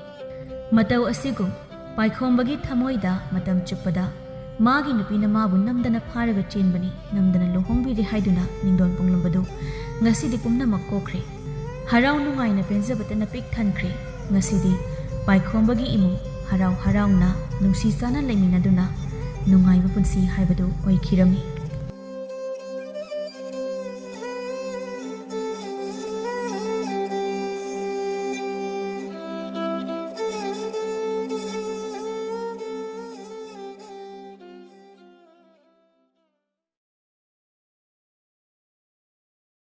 ꯃꯇꯧ ꯑꯁꯤꯒꯨꯝ ꯄꯥꯏꯈꯣꯝꯕꯒꯤ ꯊꯃꯣꯏꯗ ꯃꯇꯝ ꯆꯨꯞꯄꯗ ꯃꯥꯒꯤ ꯅꯨꯄꯤꯅ ꯃꯥꯕꯨ ꯅꯝꯗꯅ ꯐꯥꯔꯒ ꯆꯦꯟꯕꯅꯤ, ꯅꯝꯗꯅ ꯂꯨꯍꯣꯡꯕꯤꯔꯦ ꯍꯥꯏꯗꯨꯅ ꯅꯤꯡꯗꯣꯟ ꯄꯣꯡꯂꯝꯕꯗꯨ ꯉꯁꯤꯗꯤ ꯄꯨꯝꯅꯃꯛ ꯀꯣꯛꯈ꯭ꯔꯦ꯫ ꯍꯔꯥꯎ ꯅꯨꯡꯉꯥꯏꯅ ꯄꯦꯟꯖꯕꯇꯅ ꯄꯤꯛ ꯊꯟꯈ꯭ꯔꯦ꯫ ꯉꯁꯤꯗꯤ ꯄꯥꯏꯈꯣꯝꯕꯒꯤ ꯏꯃꯨꯡ ꯍꯔꯥꯎ ꯍꯔꯥꯎꯅ ꯅꯨꯡꯁꯤ ꯆꯥꯟꯅ ꯂꯩꯃꯤꯟꯅꯗꯨꯅ ꯅꯨꯡꯉꯥꯏꯕ ꯄꯨꯟꯁꯤ ꯍꯥꯏꯕꯗꯨ ꯑꯣꯏꯈꯤꯔꯝꯃꯤ꯫